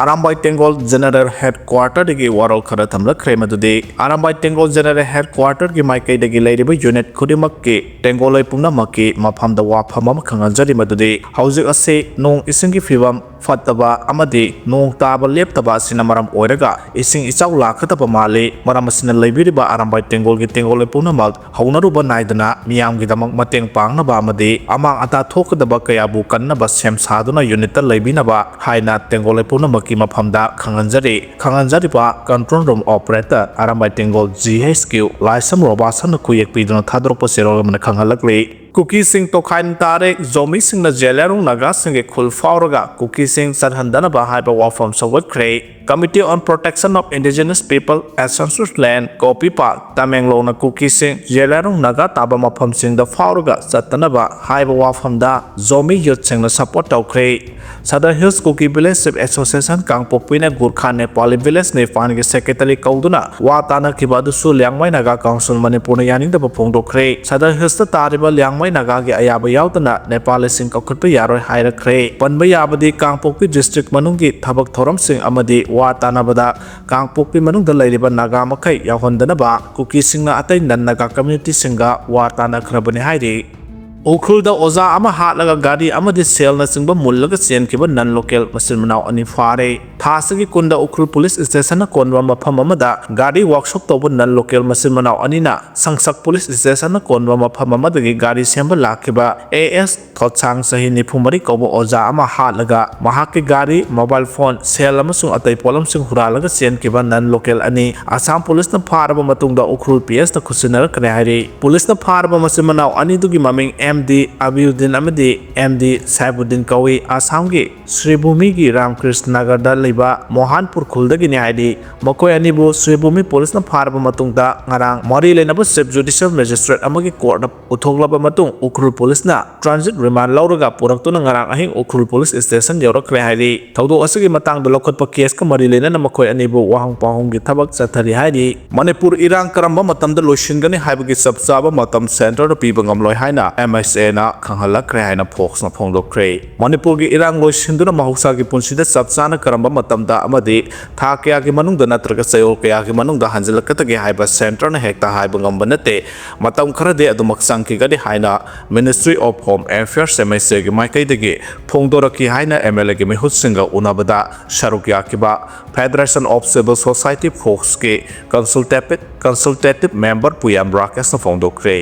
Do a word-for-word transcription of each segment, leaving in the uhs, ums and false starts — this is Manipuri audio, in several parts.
ꯑꯔꯥꯝꯕꯥꯏ ꯇꯦꯡꯒꯣꯜ ꯖꯦꯅꯔꯦꯜ ꯍꯦꯗ ꯀ꯭ꯋꯥꯔꯇꯔꯗꯒꯤ ꯋꯥꯔꯣꯜ ꯈꯔ ꯊꯝꯂꯛꯈ꯭ꯔꯦ, ꯃꯗꯨꯗꯤ ꯑꯔꯥꯝꯕꯥꯏ ꯇꯦꯡꯒꯣꯜ ꯖꯦꯅꯔꯦꯜ ꯍꯦꯗ ꯀ꯭ꯋꯥꯔꯇꯔꯒꯤ ꯃꯥꯏꯀꯩꯗꯒꯤ ꯂꯩꯔꯤꯕ ꯌꯨꯅꯤꯠ ꯈꯨꯗꯤꯡꯃꯛꯀꯤ ꯇꯦꯡꯒꯣꯜꯂꯣꯏ ꯄꯨꯝꯅꯃꯛꯀꯤ ꯃꯐꯝꯗ ꯋꯥꯐꯝ ꯑꯃ ꯈꯪꯍꯟꯖꯔꯤ, ꯃꯗꯨꯗꯤ ꯍꯧꯖꯤꯛ ꯑꯁꯤ ꯅꯣꯡ ꯏꯁꯤꯡꯒꯤ ꯐꯤꯕꯝ ꯐꯠꯇꯕ ꯑꯃꯗꯤ ꯅꯣꯡ ꯇꯥꯕ ꯂꯦꯞꯇꯕ ꯑꯁꯤꯅ ꯃꯔꯝ ꯑꯣꯏꯔꯒ ꯏꯁꯤꯡ ꯏꯆꯥꯎ ꯂꯥꯛꯀꯗꯕ ꯃꯥꯜꯂꯤ꯫ ꯃꯔꯝ ꯑꯁꯤꯅ ꯂꯩꯕꯤꯔꯤꯕ ꯑꯔꯥꯝꯕꯥꯏ ꯇꯦꯡꯒꯣꯜꯒꯤ ꯇꯦꯡꯒꯣꯜꯂꯣꯏ ꯄꯨꯝꯅꯃꯛ ꯍꯧꯅꯔꯨꯕ ꯅꯥꯏꯗꯅ ꯃꯤꯌꯥꯝꯒꯤꯗꯃꯛ ꯃꯇꯦꯡ ꯄꯥꯡꯅꯕ ꯑꯃꯗꯤ ꯑꯃꯥꯡ ꯑꯇꯥ ꯊꯣꯛꯀꯗꯕ ꯀꯌꯥꯕꯨ ꯀꯟꯅꯕ ꯁꯦꯝ ꯁꯥꯗꯨꯅ ꯌꯨꯅꯤꯠꯇ ꯂꯩꯕꯤꯅꯕ ꯍꯥꯏꯅ ꯇꯦꯡꯒꯣꯜꯂꯣꯏ ꯄꯨꯝꯅꯃꯛꯀꯤ ꯃꯐꯝꯗ ꯈꯪꯍꯟꯖꯔꯤ꯫ ꯈꯪꯍꯟꯖꯔꯤꯕ ꯀꯟꯇ꯭ꯔꯣꯜ ꯔꯨꯝ ꯑꯣꯄꯔꯦꯇꯔ ꯑꯔꯥꯝꯕꯥꯏ ꯇꯦꯡꯒꯣꯜ ꯖꯤ ꯑꯩꯆ ꯀ꯭ꯌꯨ ꯂꯥꯏꯁ꯭ꯔꯝ ꯔꯣꯕꯥꯁꯟꯅ ꯈꯨꯌꯦꯛ ꯄꯤꯗꯨꯅ ꯊꯥꯗꯣꯔꯛꯄ ꯆꯦꯔꯣꯜ ꯑꯃꯅ ꯈꯪꯍꯜꯂꯛꯂꯤ꯫ ꯀꯨꯀꯤꯁꯤꯡ ꯇꯣꯈꯥꯏꯅ ꯇꯥꯔꯦ, ꯖꯣꯃꯤꯁꯤꯡꯅ ꯖꯦꯂꯤꯌꯥꯡꯔꯣꯡ ꯅꯥꯒꯥꯁꯤꯡꯒꯤ ꯈꯨꯜ ꯐꯥꯎꯔꯒ ꯀꯨꯀꯤꯁꯤꯡ ꯆꯠꯍꯟꯗꯅꯕ ꯍꯥꯏꯕ ꯋꯥꯐꯝ ꯁꯧꯒꯠꯈ꯭ꯔꯦ꯫ Committee on Protection of Indigenous People at Census Land, ꯀꯣꯄꯤꯄꯥꯜ, ꯇꯃꯦꯡꯂꯣꯡꯅ ꯀꯨꯀꯤꯁꯤꯡ Zeliangrong Naga ꯇꯥꯕ ꯃꯐꯝꯁꯤꯡꯗ ꯐꯥꯎꯔꯒ ꯆꯠꯇꯅꯕ ꯍꯥꯏꯕ ꯋꯥꯐꯝꯗ ꯖꯣꯃꯤ ꯌꯨꯠꯁꯤꯡꯅ ꯁꯄꯣꯔꯠ ꯇꯧꯈ꯭ꯔꯦ꯫ Southern Hills Kuki Village Chief Association ꯀꯥꯡꯄꯣꯛꯄꯤꯅ ꯒꯨꯔꯈꯥ ꯅꯦꯄꯥꯂꯤ ꯚꯤꯂꯦꯖ ꯅꯤꯄꯥꯟꯒꯤ ꯁꯦꯀ꯭ꯔꯦꯇꯔꯤ ꯀꯧꯗꯨꯅ ꯋꯥ ꯇꯥꯅꯈꯤꯕ ꯑꯗꯨꯁꯨ ꯂꯤꯌꯥꯡꯃꯩ ꯅꯥꯒꯥ ꯀꯥꯎꯟꯁꯤꯜ ꯃꯅꯤꯄꯨꯔꯅ ꯌꯥꯅꯤꯡꯗꯕ ꯐꯣꯡꯗꯣꯛꯈ꯭ꯔꯦ꯫ Southern Hillsꯇ ꯇꯥꯔꯤꯕ ꯂꯤꯌꯥꯡꯃꯩ ꯅꯥꯒꯥꯒꯤ ꯑꯌꯥꯕ ꯌꯥꯎꯗꯅ ꯅꯦꯄꯥꯂꯤꯁꯤꯡ ꯀꯧꯈꯠꯄ ꯌꯥꯔꯣꯏ ꯍꯥꯏꯔꯛꯈ꯭ꯔꯦ꯫ ꯄꯟꯕ ꯌꯥꯕꯗꯤ ꯀꯥꯡꯄꯣꯛꯄꯤ ꯗꯤꯁꯇ꯭ꯔꯤꯛ ꯃꯅꯨꯡꯒꯤ ꯊꯕꯛ ꯊꯧꯔꯝꯁꯤꯡ ꯑꯃꯗꯤ ꯋꯥ ꯇꯥꯅꯕꯗ ꯀꯥꯡꯄꯣꯛꯄꯤ ꯃꯅꯨꯡꯗ ꯂꯩꯔꯤꯕ ꯅꯥꯒꯥ ꯃꯈꯩ ꯌꯥꯎꯍꯟꯗꯅꯕ ꯀꯨꯀꯤꯁꯤꯡꯅ ꯑꯇꯩ ꯅꯟ ꯅꯥꯒꯥ ꯀꯝꯃ꯭ꯌꯨꯅꯤꯇꯤꯁꯤꯡꯒ ꯋꯥ ꯇꯥꯅꯈ꯭ꯔꯕꯅꯤ ꯍꯥꯏꯔꯤ꯫ ꯎꯈ꯭ꯔꯨꯜꯗ ꯑꯣꯖꯥ ꯑꯃ ꯍꯥꯠꯂꯒ ꯒꯥꯔꯤ ꯑꯃꯗꯤ ꯁꯦꯜꯅꯆꯤꯡꯕ ꯃꯨꯜꯂꯒ ꯆꯦꯟꯈꯤꯕ ꯅꯟ ꯂꯣꯀꯦꯜ ꯃꯆꯤꯟ ꯃꯅꯥꯎ ꯑꯅꯤ ꯐꯥꯔꯦ꯫ ꯊꯥ ꯑꯁꯤꯒꯤ ꯀꯨꯟꯗ ꯎꯈ꯭ꯔꯨꯜ ꯄꯨꯂꯤꯁ ꯁ꯭ꯇꯦꯁꯟꯅ ꯀꯣꯟꯕ ꯃꯐꯝ ꯑꯃꯗ ꯒꯥꯔꯤ ꯋꯥꯔꯛꯁꯣꯞ ꯇꯧꯕ ꯅꯟ ꯂꯣꯀꯦꯜ ꯃꯆꯤꯟ ꯃꯅꯥꯎ ꯑꯅꯤꯅ ꯁꯪꯁꯛ ꯄꯨꯂꯤꯁ ꯁ꯭ꯇꯦꯁꯟꯅ ꯀꯣꯟꯕ ꯃꯐꯝ ꯑꯃꯗꯒꯤ ꯒꯥꯔꯤ ꯁꯦꯝꯕ ꯂꯥꯛꯈꯤꯕ ꯑꯦ ꯑꯦꯁ ꯊꯣꯠꯁꯥꯡ, ꯆꯍꯤ ꯅꯤꯐꯨ ꯃꯔꯤ ꯀꯧꯕ ꯑꯣꯖꯥ ꯑꯃ ꯍꯥꯠꯂꯒ ꯃꯍꯥꯛꯀꯤ ꯒꯥꯔꯤ, ꯃꯣꯕꯥꯏꯜ ꯐꯣꯟ, ꯁꯦꯜ ꯑꯃꯁꯨꯡ ꯑꯇꯩ ꯄꯣꯠꯂꯝꯁꯤꯡ ꯍꯨꯔꯥꯜꯂꯒ ꯆꯦꯟꯈꯤꯕ ꯅꯟ ꯂꯣꯀꯦꯜ ꯑꯅꯤ ꯑꯁꯥꯝ ꯄꯨꯂꯤꯁꯅ ꯐꯥꯔꯕ ꯃꯇꯨꯡꯗ ꯎꯈ꯭ꯔꯨꯜ ꯄꯤ ꯑꯦꯁꯇ ꯈꯨꯠꯁꯤꯟꯅꯔꯛꯈ꯭ꯔꯦ ꯍꯥꯏꯔꯤ꯫ ꯄꯨꯂꯤꯁꯅ ꯐꯥꯔꯕ ꯃꯆꯤꯟ ꯃꯅꯥꯎ ꯑꯅꯤꯗꯨꯒꯤ ꯃꯃꯤꯡ ꯑꯦꯝ ꯗꯤ ꯑꯕꯤꯎꯗꯤꯟ ꯑꯃꯗꯤ ꯑꯦꯝ ꯗꯤ ꯁꯥꯏꯕꯨꯗꯤꯟ ꯀꯧꯏ꯫ ꯑꯁꯥꯝꯒꯤ ꯁ꯭ꯔꯤꯚꯨꯃꯤꯒꯤ ꯔꯥꯝꯀ꯭ꯔꯤꯁꯅ ꯅꯒꯔꯗ ꯂꯩꯕ ꯃꯣꯍꯥꯟꯄꯨꯔ ꯈꯨꯜꯗꯒꯤꯅꯤ ꯍꯥꯏꯔꯤ꯫ ꯃꯈꯣꯏ ꯑꯅꯤꯕꯨ ꯁ꯭ꯔꯤꯚꯨꯃꯤ ꯄꯨꯂꯤꯁꯅ ꯐꯥꯔꯕ ꯃꯇꯨꯡꯗ ꯉꯔꯥꯡ ꯃꯔꯤ ꯂꯩꯅꯕ ꯆꯤꯐ ꯖꯨꯗꯤꯁꯤꯌꯦꯜ ꯃꯦꯖꯤꯁꯇ꯭ꯔꯦꯠ ꯑꯃꯒꯤ ꯀꯣꯔꯠꯇ ꯎꯠꯊꯣꯛꯂꯕ ꯃꯇꯨꯡ ꯎꯈ꯭ꯔꯨꯜ ꯄꯨꯂꯤꯁꯅ ꯇ꯭ꯔꯥꯟꯖꯤꯠ ꯔꯤꯃꯥꯟ ꯂꯧꯔꯒ ꯄꯨꯔꯛꯇꯨꯅ ꯉꯔꯥꯡ ꯑꯍꯤꯡ ꯎꯈ꯭ꯔꯨꯜ ꯄꯨꯂꯤꯁ ꯁ꯭ꯇꯦꯁꯟ ꯌꯧꯔꯛꯈ꯭ꯔꯦ ꯍꯥꯏꯔꯤ꯫ ꯊꯧꯗꯣꯛ ꯑꯁꯤꯒꯤ ꯃꯇꯥꯡꯗ ꯂꯧꯈꯠꯄ ꯀꯦꯁꯀ ꯃꯔꯤ ꯂꯩꯅꯅ ꯃꯈꯣꯏ ꯑꯅꯤꯕꯨ ꯋꯥꯍꯪ ꯄꯥꯎꯍꯪꯒꯤ ꯊꯕꯛ ꯆꯠꯊꯔꯤ ꯍꯥꯏꯔꯤ꯫ ꯃꯅꯤꯄꯨꯔ ꯏꯔꯥꯡ ꯀꯔꯝꯕ ꯃꯇꯝꯗ ꯂꯣꯏꯁꯤꯟꯒꯅꯤ ꯍꯥꯏꯕꯒꯤ ꯆꯞ ꯆꯥꯕ ꯃꯇꯝ ꯁꯦꯟꯇꯔꯗ ꯄꯤꯕ ꯉꯝꯂꯣꯏ ꯍꯥꯏꯅ ꯑꯦꯝ ꯑꯦꯁ ꯑꯦꯅ ꯈꯪꯍꯜꯂꯛꯈ꯭ꯔꯦ ꯍꯥꯏꯅ ꯐꯣꯛꯁꯅ ꯐꯣꯡꯗꯣꯛꯈ꯭ꯔꯦ꯫ ꯃꯅꯤꯄꯨꯔꯒꯤ ꯏꯔꯥꯡ ꯂꯣꯏꯁꯤꯟꯗꯨꯅ ꯃꯍꯧꯁꯥꯒꯤ ꯄꯨꯟꯁꯤꯗ ꯆꯞ ꯆꯥꯅ ꯀꯔꯝꯕ ꯃꯇꯝꯗ ꯑꯃꯗꯤ ꯊꯥ ꯀꯌꯥꯒꯤ ꯃꯅꯨꯡꯗ ꯅꯠꯇ꯭ꯔꯒ ꯆꯌꯣꯜ ꯀꯌꯥꯒꯤ ꯃꯅꯨꯡꯗ ꯍꯟꯖꯤꯜꯂꯛꯀꯗꯒꯦ ꯍꯥꯏꯕ ꯁꯦꯟꯇꯔꯅ ꯍꯦꯛꯇ ꯍꯥꯏꯕ ꯉꯝꯕ ꯅꯠꯇꯦ꯫ ꯃꯇꯝ ꯈꯔꯗꯤ ꯑꯗꯨꯃꯛ ꯆꯪꯈꯤꯒꯅꯤ ꯍꯥꯏꯅ Ministry of Home Affairs, M H A ꯒꯤ ꯃꯥꯏꯀꯩꯗꯒꯤ ꯐꯣꯡꯗꯣꯔꯛꯈꯤ ꯍꯥꯏꯅ M L A ꯒꯤ ꯃꯤꯍꯨꯠꯁꯤꯡꯒ ꯎꯅꯕꯗ ꯁꯔꯨꯛ ꯌꯥꯈꯤꯕ Federation of Civil Society ꯐꯣꯛꯁꯀꯤ consultative, consultative member ꯄꯨꯌꯥꯝ ꯔꯥꯀꯦꯁꯅ ꯐꯣꯡꯗꯣꯛꯈ꯭ꯔꯦ꯫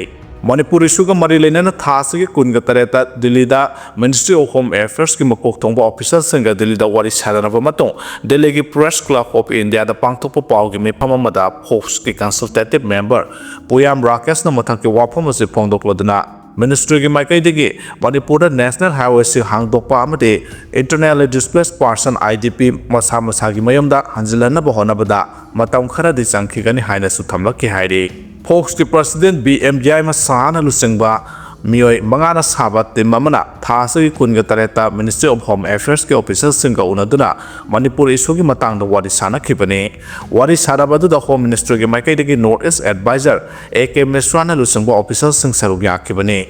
Manipur ꯏꯁꯨꯒ ꯃꯔꯤ ꯂꯩꯅꯅ ꯊꯥ ꯑꯁꯤꯒꯤ ꯀꯨꯟꯒ ꯇꯔꯦꯠꯇ ꯗꯤꯜꯂꯤꯗ Ministry of Home Affairs ꯀꯤ ꯃꯀꯣꯛ ꯊꯣꯡꯕ ꯑꯣꯐꯤꯁꯔꯁꯤꯡꯒ ꯗꯤꯜꯂꯤꯗ ꯋꯥꯔꯤ ꯁꯥꯟꯅꯔꯕ ꯃꯇꯨꯡ, ꯗꯤꯜꯂꯤꯒꯤ Press Club of India ꯗ ꯄꯥꯡꯊꯣꯛꯄ ꯄꯥꯎꯒꯤ ꯃꯤꯐꯝ ꯑꯃꯗ ꯐꯣꯛꯁꯀꯤ consultative member ꯄꯨꯌꯥꯝ ꯔꯥꯀꯦꯁꯅ ꯃꯊꯛꯀꯤ ꯋꯥꯐꯝ ꯑꯁꯤ ꯐꯣꯡꯗꯣꯛꯂꯗꯨꯅ, ꯃꯤꯅꯤꯁꯇ꯭ꯔꯤꯒꯤ ꯃꯥꯏꯀꯩꯗꯒꯤ ꯃꯅꯤꯄꯨꯔꯗ national highway ꯁꯤꯡ ꯍꯥꯡꯗꯣꯛꯄ ꯑꯃꯗꯤ internally displaced person, I D P, ꯃꯁꯥ ꯃꯁꯥꯒꯤ ꯃꯌꯨꯝꯗ ꯍꯟꯖꯤꯜꯍꯟꯅꯕ ꯍꯣꯠꯅꯕꯗ ꯃꯇꯝ ꯈꯔꯗꯤ ꯆꯪꯈꯤꯒꯅꯤ ꯍꯥꯏꯅꯁꯨ ꯊꯝꯂꯛꯈꯤ ꯍꯥꯏꯔꯤ꯫ ꯐꯣꯛꯁꯀꯤ president B M Jayama Shahꯅ ꯂꯨꯆꯤꯡꯕ ꯃꯤꯑꯣꯏ ꯃꯉꯥꯅ ꯁꯥꯕ team ꯑꯃꯅ ꯊꯥ ꯑꯁꯤꯒꯤ ꯀꯨꯟꯒ ꯇꯔꯦꯠꯇ Ministry of Home Affairs ꯀꯤ officer ꯁꯤꯡꯒ ꯎꯅꯗꯨꯅ ꯃꯅꯤꯄꯨꯔ issue ꯒꯤ ꯃꯇꯥꯡꯗ ꯋꯥꯔꯤ ꯁꯥꯅꯈꯤꯕꯅꯤ꯫ ꯋꯥꯔꯤ ꯁꯥꯅꯕ ꯑꯗꯨꯗ Home Ministry ꯒꯤ ꯃꯥꯏꯀꯩꯗꯒꯤ North East Advisor A K Mishraꯅ ꯂꯨꯆꯤꯡꯕ officer ꯁꯤꯡ ꯁꯔꯨꯛ ꯌꯥꯈꯤꯕꯅꯤ꯫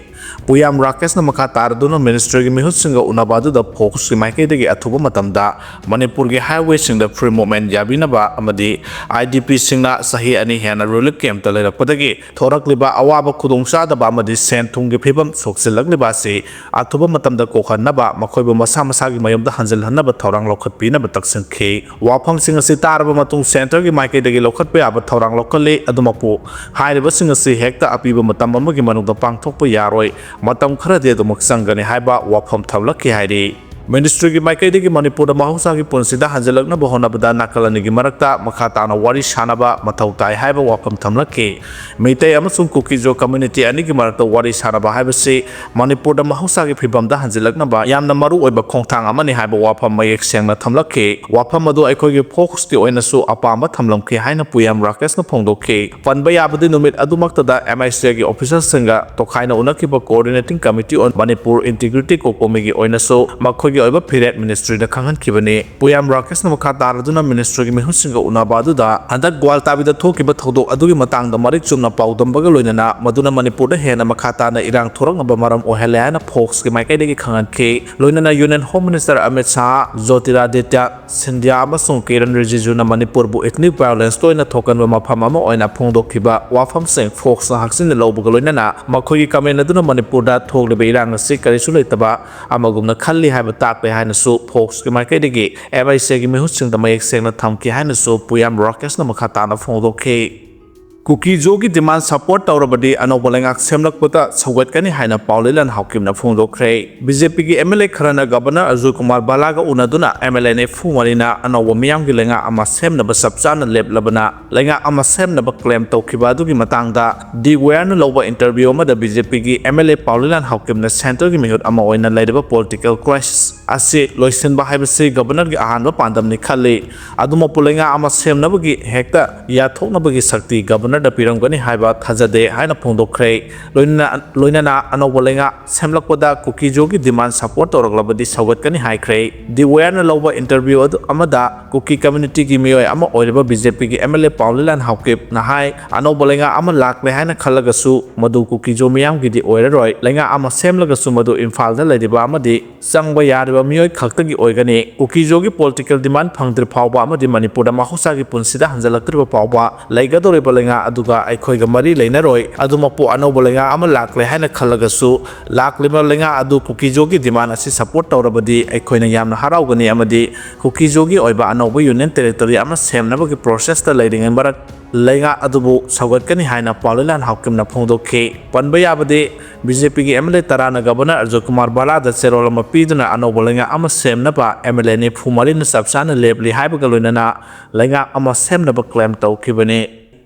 ꯄꯨꯌꯥꯝ ꯔꯥꯀꯦꯁꯅ ꯃꯈꯥ ꯇꯥꯔꯗꯨꯅ ꯃꯤꯅꯤꯁꯇ꯭ꯔꯤꯒꯤ ꯃꯤꯍꯨꯠꯁꯤꯡꯒ ꯎꯅꯕ ꯑꯗꯨꯗ ꯐꯣꯛꯁꯀꯤ ꯃꯥꯏꯀꯩꯗꯒꯤ ꯑꯊꯨꯕ ꯃꯇꯝꯗ ꯃꯅꯤꯄꯨꯔꯒꯤ highway ꯁꯤꯡꯗ free movement ꯌꯥꯕꯤꯅꯕ ꯑꯃꯗꯤ I D P ꯁꯤꯡꯅ ꯆꯍꯤ ꯑꯅꯤ ꯍꯦꯟꯅ relief camp ꯇ ꯂꯩꯔꯛꯄꯗꯒꯤ ꯊꯣꯔꯛꯂꯤꯕ ꯑꯋꯥꯕ, ꯈꯨꯗꯣꯡꯆꯥꯗꯕ ꯑꯃꯗꯤ ꯁꯦꯟ ꯊꯨꯝꯒꯤ ꯐꯤꯕꯝ ꯁꯣꯛꯆꯤꯜꯂꯛꯂꯤꯕ ꯑꯁꯤ ꯑꯊꯨꯕ ꯃꯇꯝꯗ ꯀꯣꯛꯍꯟꯅꯕ, ꯃꯈꯣꯏꯕꯨ ꯃꯁꯥ ꯃꯁꯥꯒꯤ ꯃꯌꯨꯝꯗ ꯍꯟꯖꯤꯜꯍꯟꯅꯕ ꯊꯧꯔꯥꯡ ꯂꯧꯈꯠꯄꯤꯅꯕ ꯇꯛꯁꯤꯟꯈꯤ꯫ ꯋꯥꯐꯝꯁꯤꯡ ꯑꯁꯤ ꯇꯥꯔꯕ ꯃꯇꯨꯡ centre ꯒꯤ ꯃꯥꯏꯀꯩꯗꯒꯤ ꯂꯧꯈꯠꯄ ꯌꯥꯕ ꯊꯧꯔꯥꯡ ꯂꯧꯈꯠꯂꯤ꯫ ꯑꯗꯨꯃꯛꯄꯨ ꯍꯥꯏꯔꯤꯕꯁꯤꯡ ꯑꯁꯤ ꯍꯦꯛꯇ ꯑꯄꯤꯕ ꯃꯇꯝ ꯑꯃꯒꯤ ꯃꯅꯨꯡꯗ ꯄꯥꯡꯊꯣꯛꯄ ꯌꯥꯔꯣꯏ, ꯃꯇꯝ ꯈꯔꯗꯤ ꯑꯗꯨꯃꯛ ꯆꯪꯒꯅꯤ ꯍꯥꯏꯕ ꯋꯥꯐꯝ ꯊꯝꯂꯛꯈꯤ ꯍꯥꯏꯔꯤ꯫ ꯃꯤꯅꯤꯁꯇ꯭ꯔꯤꯒꯤ ꯃꯥꯏꯀꯩꯗꯒꯤ ꯃꯅꯤꯄꯨꯔꯗ ꯃꯍꯧꯁꯥꯒꯤ ꯄꯨꯟꯁꯤꯗ ꯍꯟꯖꯤꯜꯂꯛꯅꯕ ꯍꯣꯠꯅꯕꯗ ꯅꯥꯀꯜ ꯑꯅꯤꯒꯤ ꯃꯔꯛꯇ ꯃꯈꯥ ꯇꯥꯅ ꯋꯥꯔꯤ ꯁꯥꯅꯕ ꯃꯊꯧ ꯇꯥꯏ ꯍꯥꯏꯕ ꯋꯥꯐꯝ ꯊꯝꯂꯛꯈꯤ꯫ ꯃꯤꯇꯩ ꯑꯃꯁꯨꯡ ꯀꯨꯀꯤꯖꯣ community ꯑꯅꯤꯒꯤ ꯃꯔꯛꯇ ꯋꯥꯔꯤ ꯁꯥꯅꯕ ꯍꯥꯏꯕꯁꯤ ꯃꯅꯤꯄꯨꯔꯗ ꯃꯍꯧꯁꯥꯒꯤ ꯐꯤꯕꯝꯗ ꯍꯟꯖꯤꯜꯂꯛꯅꯕ ꯌꯥꯝꯅ ꯃꯔꯨ ꯑꯣꯏꯕ ꯈꯣꯡꯊꯥꯡ ꯑꯃꯅꯤ ꯍꯥꯏꯕ ꯋꯥꯐꯝ ꯃꯌꯦꯛ ꯁꯦꯡꯅ ꯊꯝꯂꯛꯈꯤ꯫ ꯋꯥꯐꯝ ꯑꯗꯨ ꯑꯩꯈꯣꯏꯒꯤ ꯐꯣꯛꯁꯀꯤ ꯑꯣꯏꯅꯁꯨ ꯑꯄꯥꯝꯕ ꯊꯝꯂꯝꯈꯤ ꯍꯥꯏꯅ ꯄꯨꯌꯥꯝ ꯔꯥꯀꯦꯁꯅ ꯐꯣꯡꯗꯣꯛꯈꯤ꯫ ꯄꯟꯕ ꯌꯥꯕꯗꯤ ꯅꯨꯃꯤꯠ ꯑꯗꯨꯃꯛꯇꯗ M H A ꯒꯤ officer ꯁꯤꯡꯒ ꯇꯣꯈꯥꯏꯅ ꯎꯅꯈꯤꯕ Coordinating Committee on Manipur Integrity, COCOMI ꯒꯤ ꯑꯣꯏꯅꯁꯨ ꯃꯈꯣꯏꯒꯤ ꯑꯣꯏꯕ ꯐꯤꯔꯦꯞ ꯃꯤꯅꯤꯁꯇ꯭ꯔꯤꯗ ꯈꯪꯍꯟꯈꯤꯕꯅꯤ꯫ ꯄꯨꯌꯥꯝ ꯔꯥꯀꯦꯁꯅ ꯃꯈꯥ ꯇꯥꯔꯗꯨꯅ ꯃꯤꯅꯤꯁꯇ꯭ꯔꯤꯒꯤ ꯃꯤꯍꯨꯠꯁꯤꯡꯒ ꯎꯅꯕ ꯑꯗꯨꯗ ꯍꯟꯗꯛ ꯒ꯭ꯋꯥꯜꯇꯥꯕꯤꯗ ꯊꯣꯛꯈꯤꯕ ꯊꯧꯗꯣꯛ ꯑꯗꯨꯒꯤ ꯃꯇꯥꯡꯗ ꯃꯔꯤꯛ ꯆꯨꯝꯅ ꯄꯥꯎꯗꯝꯕꯒ ꯂꯣꯏꯅꯅ ꯃꯗꯨꯅ ꯃꯅꯤꯄꯨꯔꯗ ꯍꯦꯟꯅ ꯃꯈꯥ ꯇꯥꯅ ꯏꯔꯥꯡ ꯊꯣꯔꯛꯅꯕ ꯃꯔꯝ ꯑꯣꯏꯍꯜꯂꯦ ꯍꯥꯏꯅ ꯐꯣꯛꯁꯀꯤ ꯃꯥꯏꯀꯩꯗꯒꯤ ꯈꯪꯍꯟꯈꯤ꯫ ꯂꯣꯏꯅꯅ union home minister Amit Shah, Jyotiraditya Scindia ꯑꯃꯁꯨꯡ ꯀꯤꯔꯟ ꯔꯤꯖꯤꯖꯨꯅ ꯃꯅꯤꯄꯨꯔꯕꯨ ethnic violence ꯇꯣꯏꯅ ꯊꯣꯛꯀꯟꯕ ꯃꯐꯝ ꯑꯃ ꯑꯣꯏꯅ ꯐꯣꯡꯗꯣꯛꯈꯤꯕ ꯋꯥꯐꯝꯁꯤꯡ ꯐꯣꯛꯁꯅ ꯍꯛꯆꯤꯟꯅ ꯂꯧꯕꯒ ꯂꯣꯏꯅꯅ ꯃꯈꯣꯏꯒꯤ ꯀꯃꯦꯟ ꯑꯗꯨꯅ ꯃꯅꯤꯄꯨꯔꯗ ꯊꯣꯛꯂꯤꯕ ꯏꯔꯥꯡ ꯑꯁꯤ ꯀꯔꯤꯁꯨ ꯂꯩꯇꯕ ꯑꯃꯒꯨꯝꯅ ꯈꯜꯂꯤ ꯍꯥꯏꯕ ꯇꯥꯛꯂꯦ ꯍꯥꯏꯅꯁꯨ ꯐꯣꯛꯁꯀꯤ ꯃꯥꯏꯀꯩꯗꯒꯤ MICꯒꯤ ꯃꯤꯍꯨꯠꯁꯤꯡꯗ ꯃꯌꯦꯛ ꯁꯦꯡꯅ ꯊꯝꯈꯤ ꯍꯥꯏꯅꯁꯨ ꯄꯨꯌꯥꯝ ꯔꯥꯀꯦꯁꯅ ꯃꯈꯥ ꯇꯥꯅ ꯐꯣꯡꯗꯣꯛꯈꯤ꯫ ꯀꯨꯀꯤ ꯖꯣꯒꯤ demand support ꯇꯧꯔꯕꯗꯤ ꯑꯅꯧꯕ ꯂꯩꯉꯥꯛ ꯁꯦꯝꯂꯛꯄꯗ ꯁꯧꯒꯠꯀꯅꯤ ꯍꯥꯏꯅ ꯄꯥꯎꯂꯩꯂꯥꯟ ꯍꯥꯎꯀꯤꯞꯅ ꯐꯣꯡꯗꯣꯛꯈ꯭ꯔꯦ꯫ BJPꯒꯤ MLA ꯈꯔꯅ ꯒꯕꯔꯅꯔ ꯑꯖꯣꯏ ꯀꯨꯃꯥꯔ ꯚꯥꯂꯥꯒ ꯎꯅꯗꯨꯅ MLA ꯅꯤꯐꯨ ꯃꯔꯤꯅ ꯑꯅꯧꯕ ꯃꯤꯌꯥꯝꯒꯤ ꯂꯩꯉꯥꯛ ꯑꯃ ꯁꯦꯝꯅꯕ ꯆꯞ ꯆꯥꯅ ꯂꯦꯞꯂꯕꯅ ꯂꯩꯉꯥꯛ ꯑꯃ ꯁꯦꯝꯅꯕ claim ꯇꯧꯈꯤꯕ ꯑꯗꯨꯒꯤ ꯃꯇꯥꯡꯗ ꯗꯤ ꯋꯦꯌꯔꯅ ꯂꯧꯕ interview ꯑꯃꯗ BJPꯒꯤ MLA ꯄꯥꯎꯂꯩꯂꯥꯟ ꯍꯥꯎꯀꯤꯞꯅ centreꯒꯤ ꯃꯤꯍꯨꯠ ꯑꯃ ꯑꯣꯏꯅ ꯂꯩꯔꯤꯕ political crisis ꯑꯁꯤ ꯂꯣꯏꯁꯤꯟꯕ ꯍꯥꯏꯕꯁꯤ ꯒꯕꯔꯅꯔꯒꯤ ꯑꯍꯥꯟꯕ ꯄꯥꯟꯗꯝꯅꯤ ꯈꯜꯂꯤ꯫ ꯑꯗꯨꯃꯛꯄꯨ ꯂꯩꯉꯥꯛ ꯑꯃ ꯁꯦꯝꯅꯕꯒꯤ ꯍꯦꯛꯇ ꯌꯥꯊꯣꯛꯅꯕꯒꯤ ꯁꯛꯇꯤ ꯒꯕꯔꯅꯔꯗ ꯄꯤꯔꯝꯒꯅꯤ ꯍꯥꯏꯕ ꯊꯥꯖꯗꯦ ꯍꯥꯏꯅ ꯐꯣꯡꯗꯣꯛꯈ꯭ꯔꯦ꯫ ꯂꯣꯏꯅꯅ, ꯂꯣꯏꯅꯅ ꯑꯅꯧꯕ ꯂꯩꯉꯥꯛ ꯁꯦꯝꯂꯛꯄꯗ ꯀꯨꯀꯤ ꯖꯣꯒꯤ demand support ꯇꯧꯔꯛꯂꯕꯗꯤ ꯁꯧꯒꯠꯀꯅꯤ ꯍꯥꯏꯈ꯭ꯔꯦ꯫ ꯗꯤ ꯋꯦꯌꯔꯅ ꯂꯧꯕ interview ꯑꯗꯨ ꯑꯃꯗ ꯀꯨꯀꯤ communityꯒꯤ ꯃꯤꯑꯣꯏ ꯑꯃ ꯑꯣꯏꯔꯤꯕ BJPꯒꯤ MLA ꯄꯥꯎꯂꯤꯂꯥꯟ ꯍꯥꯎꯀꯤꯞꯅ ꯍꯥꯏ, ꯑꯅꯧꯕ ꯂꯩꯉꯥꯛ ꯑꯃ ꯂꯥꯛꯂꯦ ꯍꯥꯏꯅ ꯈꯜꯂꯒꯁꯨ ꯃꯗꯨ ꯀꯨꯀꯤ ꯖꯣ ꯃꯤꯌꯥꯝꯒꯤꯗꯤ ꯑꯣꯏꯔꯔꯣꯏ꯫ ꯂꯩꯉꯥꯛ ꯑꯃ ꯁꯦꯝꯂꯒꯁꯨ ꯃꯗꯨ ꯏꯝꯐꯥꯜꯗ ꯂꯩꯔꯤꯕ ꯑꯃꯗꯤ ꯆꯪꯕ ꯌꯥꯔꯤꯕ ꯃꯤꯑꯣꯏ ꯈꯛꯇꯒꯤ ꯑꯣꯏꯒꯅꯤ꯫ ꯀꯨꯀꯤ ꯖꯣꯒꯤ political demand ꯐꯪꯗ꯭ꯔꯤ ꯐꯥꯎꯕ ꯑꯃꯗꯤ ꯃꯅꯤꯄꯨꯔꯗ ꯃꯍꯧꯁꯥꯒꯤ ꯄꯨꯟꯁꯤꯗ ꯍꯟꯖꯤꯜꯂꯛꯇ꯭ꯔꯤꯕ ꯐꯥꯎꯕ ꯂꯩꯒꯗꯧꯔꯤꯕ ꯂꯩꯉꯥꯛ ꯑꯗꯨꯒ ꯑꯩꯈꯣꯏꯒ ꯃꯔꯤ ꯂꯩꯅꯔꯣꯏ꯫ ꯑꯗꯨꯃꯛꯄꯨ ꯑꯅꯧꯕ ꯂꯩꯉꯥꯛ ꯑꯃ ꯂꯥꯛꯂꯦ ꯍꯥꯏꯅ ꯈꯜꯂꯒꯁꯨ ꯂꯥꯛꯂꯤꯕ ꯂꯩꯉꯥꯛ ꯑꯗꯨ ꯀꯨꯀꯤ ꯖꯣꯒꯤ demand ꯑꯁꯤ support ꯇꯧꯔꯕꯗꯤ ꯑꯩꯈꯣꯏꯅ ꯌꯥꯝꯅ ꯍꯔꯥꯎꯒꯅꯤ ꯑꯃꯗꯤ ꯀꯨꯀꯤ ꯖꯣꯒꯤ ꯑꯣꯏꯕ ꯑꯅꯧꯕ union territory ꯑꯃ ꯁꯦꯝꯅꯕꯒꯤ processꯇ ꯂꯩꯔꯤꯉꯩ ꯃꯔꯛ ꯂꯩꯉꯥꯛ ꯑꯗꯨꯕꯨ ꯁꯧꯒꯠꯀꯅꯤ ꯍꯥꯏꯅ ꯄꯥꯎꯂꯤꯂꯥꯟ ꯍꯥꯎꯀꯤꯝꯅ ꯐꯣꯡꯗꯣꯛꯈꯤ꯫ ꯄꯟꯕ ꯌꯥꯕꯗꯤ BJPꯒꯤ MLA ꯇꯔꯥꯅ ꯒꯕꯔꯅꯔ ꯑꯖꯣꯏ ꯀꯨꯃꯥꯔ ꯚꯥꯂꯥꯗ ꯆꯦꯔꯣꯜ ꯑꯃ ꯄꯤꯗꯨꯅ ꯑꯅꯧꯕ ꯂꯩꯉꯥꯛ ꯑꯃ ꯁꯦꯝꯅꯕ MLA ꯅꯤꯐꯨ ꯃꯔꯤꯅ ꯆꯞ ꯆꯥꯅ ꯂꯦꯞꯂꯤ ꯍꯥꯏꯕꯒ ꯂꯣꯏꯅꯅ ꯂꯩꯉꯥꯛ ꯑꯃ ꯁꯦꯝꯅꯕ claim ꯇꯧꯈꯤꯕꯅꯤ꯫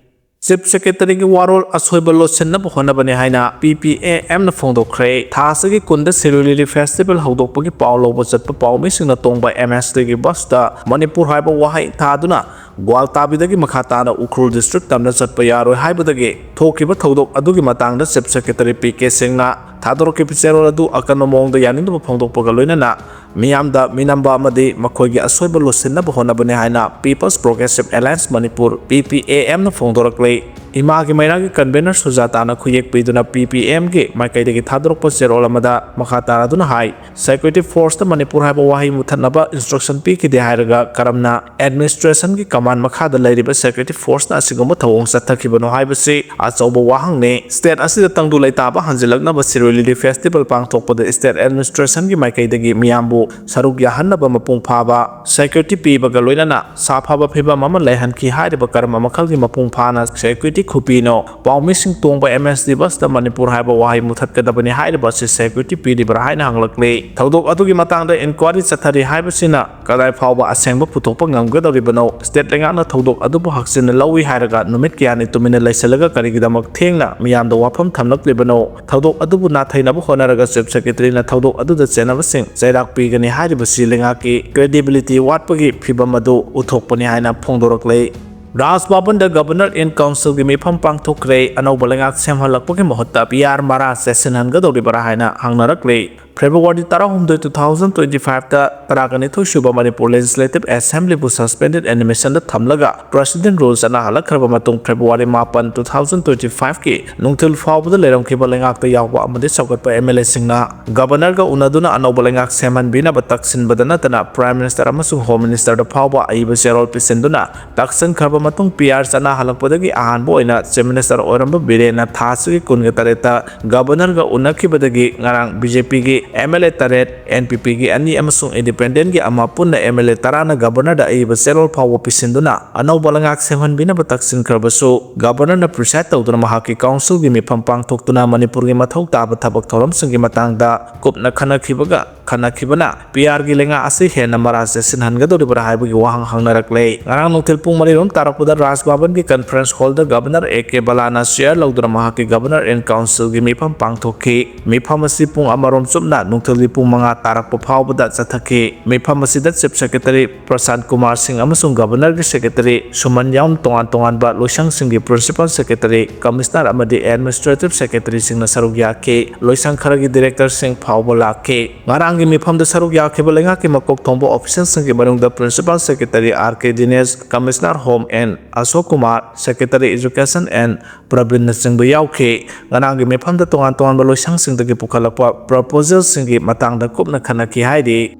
Chief Secretaryꯒꯤ ꯋꯥꯔꯣꯜ ꯑꯁꯣꯏꯕ ꯂꯣꯠꯁꯤꯟꯅꯕ ꯍꯣꯠꯅꯕꯅꯤ ꯍꯥꯏꯅ PPAMꯅ ꯐꯣꯡꯗꯣꯛꯈ꯭ꯔꯦ꯫ ꯊꯥ ꯑꯁꯤꯒꯤ ꯀꯨꯟꯗ ꯁꯤꯔꯣꯏ ꯂꯤꯂꯤ festival ꯍꯧꯗꯣꯛꯄꯒꯤ ꯄꯥꯎ ꯂꯧꯕ ꯆꯠꯄ ꯄꯥꯎꯃꯤꯁꯤꯡꯅ ꯇꯣꯡꯕ MSTꯒꯤ busꯇ ꯃꯅꯤꯄꯨꯔ ꯍꯥꯏꯕ ꯋꯥꯍꯩ ꯊꯥꯗꯨꯅ ꯒ꯭ꯋꯥꯜꯇꯥꯕꯤꯗꯒꯤ ꯃꯈꯥ ꯇꯥꯅ ꯎꯈ꯭ꯔꯨꯜ district ꯇꯝꯅ ꯆꯠꯄ ꯌꯥꯔꯣꯏ ꯍꯥꯏꯕꯗꯒꯤ ꯊꯣꯛꯈꯤꯕ ꯊꯧꯗꯣꯛ ꯑꯗꯨꯒꯤ ꯃꯇꯥꯡꯗ Chief Secretary ꯄꯤ ꯀꯦ ꯁꯤꯡꯅ ꯊꯥꯗꯣꯔꯛꯈꯤꯕ ꯆꯦꯔꯣꯜ ꯑꯗꯨ ꯑꯀꯟꯕ ꯃꯑꯣꯡꯗ ꯌꯥꯅꯤꯡꯗꯕ ꯐꯣꯡꯗꯣꯛꯄꯒ ꯂꯣꯏꯅꯅ ꯃꯤꯌꯥꯝꯗ ꯃꯤꯅꯝꯕ ꯑꯃꯗꯤ ꯃꯈꯣꯏꯒꯤ ꯑꯁꯣꯏꯕ ꯂꯣꯠꯁꯤꯟꯅꯕ ꯍꯣꯠꯅꯕꯅꯤ ꯍꯥꯏꯅ People's Progressive Alliance Manipur, P P A M ꯅ ꯐꯣꯡꯗꯣꯔꯛꯂꯤ꯫ ꯏꯃꯥꯒꯤ ꯃꯩꯔꯥꯒꯤ convener ꯁꯨꯖꯥꯇꯥꯅ ꯈꯨꯌꯦꯛ ꯄꯤꯗꯨꯅ P P A M ꯒꯤ ꯃꯥꯏꯀꯩꯗꯒꯤ ꯊꯥꯗꯣꯔꯛꯄ ꯆꯦꯔꯣꯜ ꯑꯃꯗ ꯃꯈꯥ ꯇꯥꯔꯗꯨꯅ ꯍꯥꯏ, Security Force ꯇ ꯃꯅꯤꯄꯨꯔ ꯍꯥꯏꯕ ꯋꯥꯍꯩ ꯃꯨꯊꯠꯅꯕ instruction ꯄꯤꯈꯤꯗꯦ ꯍꯥꯏꯔꯒ ꯀꯔꯝꯅ administration ꯒꯤ command ꯃꯈꯥꯗ ꯂꯩꯔꯤꯕ Security Force ꯅ ꯑꯁꯤꯒꯨꯝꯕ ꯊꯧꯑꯣꯡ ꯆꯠꯊꯈꯤꯕꯅꯣ ꯍꯥꯏꯕꯁꯤ ꯑꯆꯧꯕ ꯋꯥꯍꯪꯅꯤ꯫ State ꯑꯁꯤꯗ ꯇꯪꯗꯨ ꯂꯩꯇꯥꯕ ꯍꯟꯖꯤꯜꯂꯛꯅꯕ ꯁꯤꯔꯣꯏ ꯂꯤꯂꯤ festival ꯄꯥꯡꯊꯣꯛꯄꯗ state administration ꯒꯤ ꯃꯥꯏꯀꯩꯗꯒꯤ ꯃꯤꯌꯥꯝꯕꯨ ꯁꯔꯨꯛ ꯌꯥꯍꯟꯅꯕ ꯃꯄꯨꯡ ꯐꯥꯕ security ꯄꯤꯕꯒ ꯂꯣꯏꯅꯅ ꯁꯥꯐꯕ ꯐꯤꯕꯝ ꯑꯃ ꯂꯩꯍꯟꯈꯤ꯫ ꯍꯥꯏꯔꯤꯕ ꯀꯔꯝꯕ ꯃꯈꯜꯒꯤ ꯃꯄꯨꯡ ꯐꯥꯅ security ꯈꯨꯄꯤꯅꯣ? ꯄꯥꯎꯃꯤꯁꯤꯡ ꯇꯣꯡꯕ M S D bus ꯇ ꯃꯅꯤꯄꯨꯔ ꯍꯥꯏꯕ ꯋꯥꯍꯩ ꯃꯨꯊꯠꯀꯗꯕꯅꯤ ꯍꯥꯏꯔꯤꯕ ꯑꯁꯤ security ꯄꯤꯔꯤꯕ꯭ꯔꯥ ꯍꯥꯏꯅ ꯍꯪꯂꯛꯂꯤ꯫ ꯊꯧꯗꯣꯛ ꯑꯗꯨꯒꯤ ꯃꯇꯥꯡꯗ inquiry ꯆꯠꯊꯔꯤ ꯍꯥꯏꯕꯁꯤꯅ ꯀꯗꯥꯏ ꯐꯥꯎꯕ ꯑꯁꯦꯡꯕ ꯄꯨꯊꯣꯛꯄ ꯉꯝꯒꯗꯧꯔꯤꯕꯅꯣ? State ꯂꯩꯉꯥꯛꯅ ꯊꯧꯗꯣꯛ ꯑꯗꯨꯕꯨ ꯍꯛꯆꯤꯟꯅ ꯂꯧꯏ ꯍꯥꯏꯔꯒ ꯅꯨꯃꯤꯠ ꯀꯌꯥꯅꯤ ꯇꯨꯃꯤꯟꯅ ꯂꯩꯁꯤꯜꯂꯒ ꯀꯔꯤꯒꯤꯗꯃꯛ ꯊꯦꯡꯅ ꯃꯤꯌꯥꯝꯗ ꯋꯥꯐꯝ ꯊꯝꯂꯛꯂꯤꯕꯅꯣ? ꯊꯧꯗꯣꯛ ꯑꯗꯨꯕꯨ ꯅꯥꯊꯩꯅꯕ ꯍꯣꯠꯅꯔꯒ Chief Secretary ꯅ ꯊꯧꯗꯣꯛ ꯑꯗꯨꯗ ꯆꯦꯟꯅꯕꯁꯤꯡ ꯆꯩꯔꯥꯛ ꯄꯤꯒꯅꯤ ꯍꯥꯏꯔꯤꯕꯁꯤ ꯂꯩꯉꯥꯛꯀꯤ credibility ꯋꯥꯠꯄꯒꯤ ꯐꯤꯚꯝ ꯑꯗꯨ ꯎꯠꯊꯣꯛꯄꯅꯤ ꯍꯥꯏꯅ ꯐꯣꯡꯗꯣꯔꯛꯂꯦ꯫ ꯔꯥꯖ ꯚꯕꯟꯗ Governor in Council ꯒꯤ ꯃꯤꯐꯝ ꯄꯥꯡꯊꯣꯛꯈ꯭ꯔꯦ꯫ ꯑꯅꯧꯕ ꯂꯩꯉꯥꯛ ꯁꯦꯝꯍꯜꯂꯛꯄꯒꯤ ꯃꯍꯨꯠꯇ P R ꯃꯔꯥ ꯆꯦꯠꯁꯤꯟꯍꯟꯒꯗꯧꯔꯤꯕ꯭ꯔꯥ ꯍꯥꯏꯅ ꯍꯪꯅꯔꯛꯂꯤ꯫ February ꯇꯔꯥꯍꯨꯝꯗꯣꯏ, two thousand twenty five ꯇ ꯇꯔꯥꯒ ꯅꯤꯊꯣꯏ ꯁꯨꯕ Manipur Legislative Assembly ꯕꯨ suspended animation ꯗ ꯊꯝꯂꯒ President Rule ꯆꯠꯅꯍꯜꯂꯛꯈ꯭ꯔꯕ ꯃꯇꯨꯡ, February ꯃꯥꯄꯟ, two thousand twenty five ꯀꯤ ꯅꯨꯡꯊꯤꯜ ꯐꯥꯎꯕꯗ ꯂꯩꯔꯝꯈꯤꯕ ꯂꯩꯉꯥꯛꯇ ꯌꯥꯎꯕ ꯑꯃꯗꯤ ꯁꯧꯒꯠꯄ M L A ꯁꯤꯡꯅ Governor ꯒ ꯎꯅꯗꯨꯅ ꯑꯅꯧꯕ ꯂꯩꯉꯥꯛ ꯁꯦꯝꯍꯟꯕꯤꯅꯕ ꯇꯛꯁꯤꯟꯕꯗ ꯅꯠꯇꯅ Prime Minister ꯑꯃꯁꯨꯡ Home Minister ꯗ ꯐꯥꯎꯕ ꯑꯏꯕ ꯆꯦꯔꯣꯜ ꯄꯤꯁꯤꯟꯗꯨꯅ ꯇꯛꯁꯤꯟꯈ꯭ꯔꯕ ꯃꯇꯨꯡ, P R ꯆꯠꯅꯍꯜꯂꯛꯄꯗꯒꯤ ꯑꯍꯥꯟꯕ ꯑꯣꯏꯅ Chief Minister ꯑꯣꯏꯔꯝꯕ ꯕꯤꯔꯦꯟꯅ ꯊꯥ ꯑꯁꯤꯒꯤ ꯀꯨꯟꯒ ꯇꯔꯦꯠꯇ Governor ꯒ ꯎꯅꯈꯤꯕꯗꯒꯤ ꯉꯔꯥꯡ B J P ꯒꯤ M L A ꯇꯔꯦꯠ, N P P ꯒꯤ ꯑꯅꯤ ꯑꯃꯁꯨꯡ Independent ꯒꯤ ꯑꯃ, ꯄꯨꯟꯅ M L A ꯇꯔꯥꯅ Governor ꯗ ꯑꯏꯕ ꯆꯦꯔꯣꯜ ꯐꯥꯎꯕ ꯄꯤꯁꯤꯟꯗꯨꯅ ꯑꯅꯧꯕ ꯂꯩꯉꯥꯛ ꯁꯦꯝꯍꯟꯕꯤꯅꯕ ꯇꯛꯁꯤꯟꯈ꯭ꯔꯕꯁꯨ, Governor ꯅ preside ꯇꯧꯗꯨꯅ ꯃꯍꯥꯛꯀꯤ Council ꯒꯤ ꯃꯤꯐꯝ ꯄꯥꯡꯊꯣꯛꯇꯨꯅ ꯃꯅꯤꯄꯨꯔꯒꯤ ꯃꯊꯧ ꯇꯥꯕ ꯊꯕꯛ ꯊꯧꯔꯝꯁꯤꯡꯒꯤ ꯃꯇꯥꯡꯗ ꯀꯨꯞꯅ ꯈꯟꯅꯈꯤꯕꯒ, ꯈꯟꯅꯈꯤꯕꯅ P R ꯒꯤ ꯂꯩꯉꯥꯛ ꯑꯁꯤ ꯍꯦꯟꯅ ꯃꯔꯥ ꯆꯦꯠꯁꯤꯟꯍꯟꯒꯗꯧꯔꯤꯕ꯭ꯔꯥ ꯍꯥꯏꯕꯒꯤ ꯋꯥꯍꯪ ꯍꯪꯅꯔꯛꯂꯦ꯫ ꯉꯔꯥꯡ ꯅꯨꯡꯊꯤꯜ ꯄꯨꯡ ꯃꯔꯤ ꯔꯣꯝ ꯇꯥꯔꯛꯄꯗ ꯔꯥꯖ ꯚꯕꯟꯒꯤ conference hall the Governor A K ꯕꯂꯥꯅ chair ꯂꯧꯗꯨꯅ ꯃꯍꯥꯛꯀꯤ Governor in Council ꯒꯤ ꯃꯤꯐꯝ ꯄꯥꯡꯊꯣꯛꯈꯤ꯫ ꯃꯤꯐꯝ ꯑꯁꯤ ꯄꯨꯡ ꯑꯃꯔꯣꯝ ꯆꯨꯞꯅ ꯅꯨꯡꯊꯤꯜꯒꯤ ꯄꯨꯡ ꯃꯉꯥ ꯇꯥꯔꯛꯄ ꯐꯥꯎꯕꯗ ꯆꯠꯊꯈꯤ꯫ ꯃꯤꯐꯝ ꯑꯁꯤꯗ Chief Secretary ꯄ꯭ꯔꯁꯥꯟ ꯀꯨꯃꯥꯔ ꯁꯤꯡ ꯑꯃꯁꯨꯡ Governorꯒꯤ Secretary ꯁꯨꯃꯟ ꯌꯥꯎꯅ ꯇꯣꯉꯥꯟ ꯇꯣꯉꯥꯟꯕ ꯂꯣꯏꯁꯪꯁꯤꯡꯒꯤ Principal Secretary, Commissioner ꯑꯃꯗꯤ Administrative Secretaryꯁꯤꯡꯅ ꯁꯔꯨꯛ ꯌꯥꯈꯤ꯫ ꯂꯣꯏꯁꯪ ꯈꯔꯒꯤ Directorꯁꯤꯡ ꯐꯥꯎꯕ ꯂꯥꯛꯈꯤ꯫ ꯉꯔꯥꯡꯒꯤ ꯃꯤꯐꯝꯗ ꯁꯔꯨꯛ ꯌꯥꯈꯤꯕ ꯂꯩꯉꯥꯛꯀꯤ ꯃꯀꯣꯛ ꯊꯣꯡꯕ officialꯁꯤꯡꯒꯤ ꯃꯅꯨꯡꯗ Principal Secretary R K Dinesh, Commissioner Home N Ashok Kumar, Secretary Education N Prabinꯅꯆꯤꯡꯕ ꯌꯥꯎꯈꯤ꯫ ꯉꯔꯥꯡꯒꯤ ꯃꯤꯐꯝꯗ ꯇꯣꯉꯥꯟ ꯇꯣꯉꯥꯟꯕ ꯂꯣꯏꯁꯪꯁꯤꯡꯗꯒꯤ ꯄꯨꯈꯠꯂꯛꯄ proposalꯁꯤꯡꯒꯤ ꯃꯇꯥꯡꯗ ꯀꯨꯞꯅ ꯈꯟꯅꯈꯤ ꯍꯥꯏꯔꯤ꯫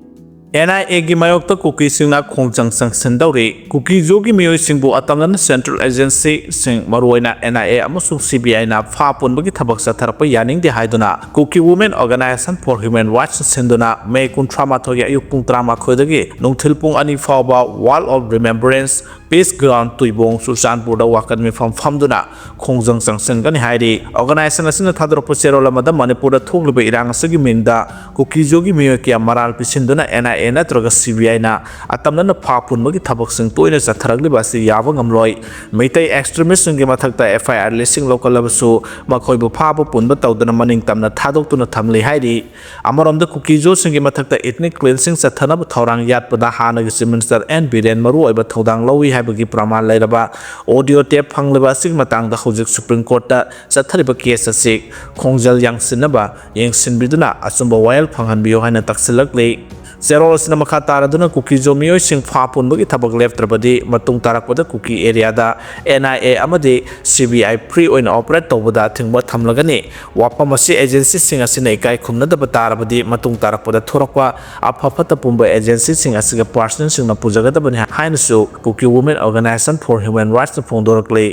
NIAꯒꯤ ꯃꯥꯌꯣꯛꯇ ꯀꯨꯀꯤꯁꯤꯡꯅ ꯈꯣꯡꯖꯪ ꯆꯪꯁꯤꯟꯗꯧꯔꯤ꯫ ꯀꯨꯀꯤꯖꯣꯒꯤ ꯃꯤꯑꯣꯏꯁꯤꯡꯕꯨ ꯑꯇꯝꯅꯅ central agencyꯁꯤꯡ, ꯃꯔꯨꯑꯣꯏꯅ NIA ꯑꯃꯁꯨꯡ CBIꯅ ꯐꯥ ꯄꯨꯟꯕꯒꯤ ꯊꯕꯛ ꯆꯠꯊꯔꯛꯄ ꯌꯥꯅꯤꯡꯗꯦ ꯍꯥꯏꯗꯨꯅ Kuki Women Organisation for Human Rightsꯅ ꯁꯤꯟꯗꯨꯅ May ꯀꯨꯟꯊ꯭ꯔꯥ ꯃꯥꯊꯣꯏꯒꯤ ꯑꯌꯨꯛ ꯄꯨꯡ ꯇꯔꯥꯃꯥꯊꯣꯏꯗꯒꯤ ꯅꯨꯡꯊꯤꯜ ꯄꯨꯡ ꯑꯅꯤ ꯐꯥꯎꯕ Wall of Remembrance, Peace Ground, ꯇꯨꯏꯕꯣꯡ, ꯆꯨꯔꯆꯥꯟꯄꯨꯔꯗ ꯋꯥꯀꯠ ꯃꯤꯐꯝ ꯐꯝꯗꯨꯅ ꯈꯣꯡꯖꯪ ꯆꯪꯁꯤꯟꯒꯅꯤ ꯍꯥꯏꯔꯤ꯫ Organisation ꯑꯁꯤꯅ ꯊꯥꯗꯣꯔꯛꯄ ꯆꯦꯔꯣꯜ ꯑꯃꯗ ꯃꯅꯤꯄꯨꯔꯗ ꯊꯣꯛꯂꯤꯕ ꯏꯔꯥꯡ ꯑꯁꯤꯒꯤ ꯃꯤꯡꯗ ꯀꯨꯀꯤꯖꯣꯒꯤ ꯃꯤꯑꯣꯏ ꯀꯌꯥ ꯃꯔꯥꯜ ꯄꯤꯁꯤꯟꯗꯨꯅ NIA ꯅꯠꯇ꯭ꯔꯒ CBIꯅ ꯑꯇꯝꯅꯅ ꯐꯥ ꯄꯨꯟꯕꯒꯤ ꯊꯕꯛꯁꯤꯡ ꯇꯣꯏꯅ ꯆꯠꯊꯔꯛꯂꯤꯕ ꯑꯁꯤ ꯌꯥꯕ ꯉꯝꯂꯣꯏ꯫ ꯃꯩꯇꯩ extremistꯁꯤꯡꯒꯤ ꯃꯊꯛꯇ FIR listꯁꯤꯡ ꯂꯧꯈꯠꯂꯕꯁꯨ ꯃꯈꯣꯏꯕꯨ ꯐꯥꯕ ꯄꯨꯟꯕ ꯇꯧꯗꯅ ꯃꯅꯤꯡ ꯇꯝꯅ ꯊꯥꯗꯣꯛꯇꯨꯅ ꯊꯝꯂꯤ ꯍꯥꯏꯔꯤ꯫ ꯑꯃꯔꯣꯝꯗ ꯀꯨꯀꯤꯖꯣꯁꯤꯡꯒꯤ ꯃꯊꯛꯇ ethnic cleansing ꯆꯠꯊꯅꯕ ꯊꯧꯔꯥꯡ ꯌꯥꯠꯄꯗ ꯍꯥꯟꯅꯒꯤ Chief Minister N ꯕꯤꯔꯦꯟ ꯃꯔꯨꯑꯣꯏꯕ ꯊꯧꯗꯥꯡ ꯂꯧꯏ ꯍꯥꯏꯕꯒꯤ ꯄ꯭ꯔꯃꯥꯟ ꯂꯩꯔꯕ audio tape ꯐꯪꯂꯤꯕ ꯑꯁꯤꯒꯤ ꯃꯇꯥꯡꯗ ꯍꯧꯖꯤꯛ Supreme Courtꯇ ꯆꯠꯊꯔꯤꯕ case ꯑꯁꯤ ꯈꯣꯡꯖꯦꯜ ꯌꯥꯡꯁꯤꯟꯅꯕ ꯌꯦꯡꯁꯤꯟꯕꯤꯗꯨꯅ ꯑꯆꯨꯝꯕ ꯋꯥꯌꯦꯜ ꯐꯪꯍꯟꯕꯤꯌꯨ ꯍꯥꯏꯅ ꯇꯛꯁꯤꯜꯂꯛꯂꯤ꯫ ꯆꯦꯔꯣꯜ ꯑꯁꯤꯅ ꯃꯈꯥ ꯇꯥꯔꯗꯨꯅ ꯀꯨꯀꯤꯖꯣ ꯃꯤꯑꯣꯏꯁꯤꯡ ꯐꯥ ꯄꯨꯟꯕꯒꯤ ꯊꯕꯛ ꯂꯦꯞꯇ꯭ꯔꯕꯗꯤ ꯃꯇꯨꯡ ꯇꯥꯔꯛꯄꯗ ꯀꯨꯀꯤ areaꯗ NIA ꯑꯃꯗꯤ CBI free ꯑꯣꯏꯅ operate ꯇꯧꯕꯗ ꯑꯊꯤꯡꯕ ꯊꯝꯂꯒꯅꯤ꯫ ꯋꯥꯐꯝ ꯑꯁꯤ agencyꯁꯤꯡ ꯑꯁꯤꯅ ꯏꯀꯥꯏ ꯈꯨꯝꯅꯗꯕ ꯇꯥꯔꯕꯗꯤ ꯃꯇꯨꯡ ꯇꯥꯔꯛꯄꯗ ꯊꯣꯔꯛꯄ ꯑꯐ ꯐꯠꯇ ꯄꯨꯝꯕ agencyꯁꯤꯡ ꯑꯁꯤꯒ personalꯁꯤꯡꯅ ꯄꯨꯖꯒꯗꯕꯅꯤ ꯍꯥꯏꯅꯁꯨ Kuki Women Organisation for Human Rightsꯅ ꯐꯣꯡꯗꯣꯔꯛꯂꯤ꯫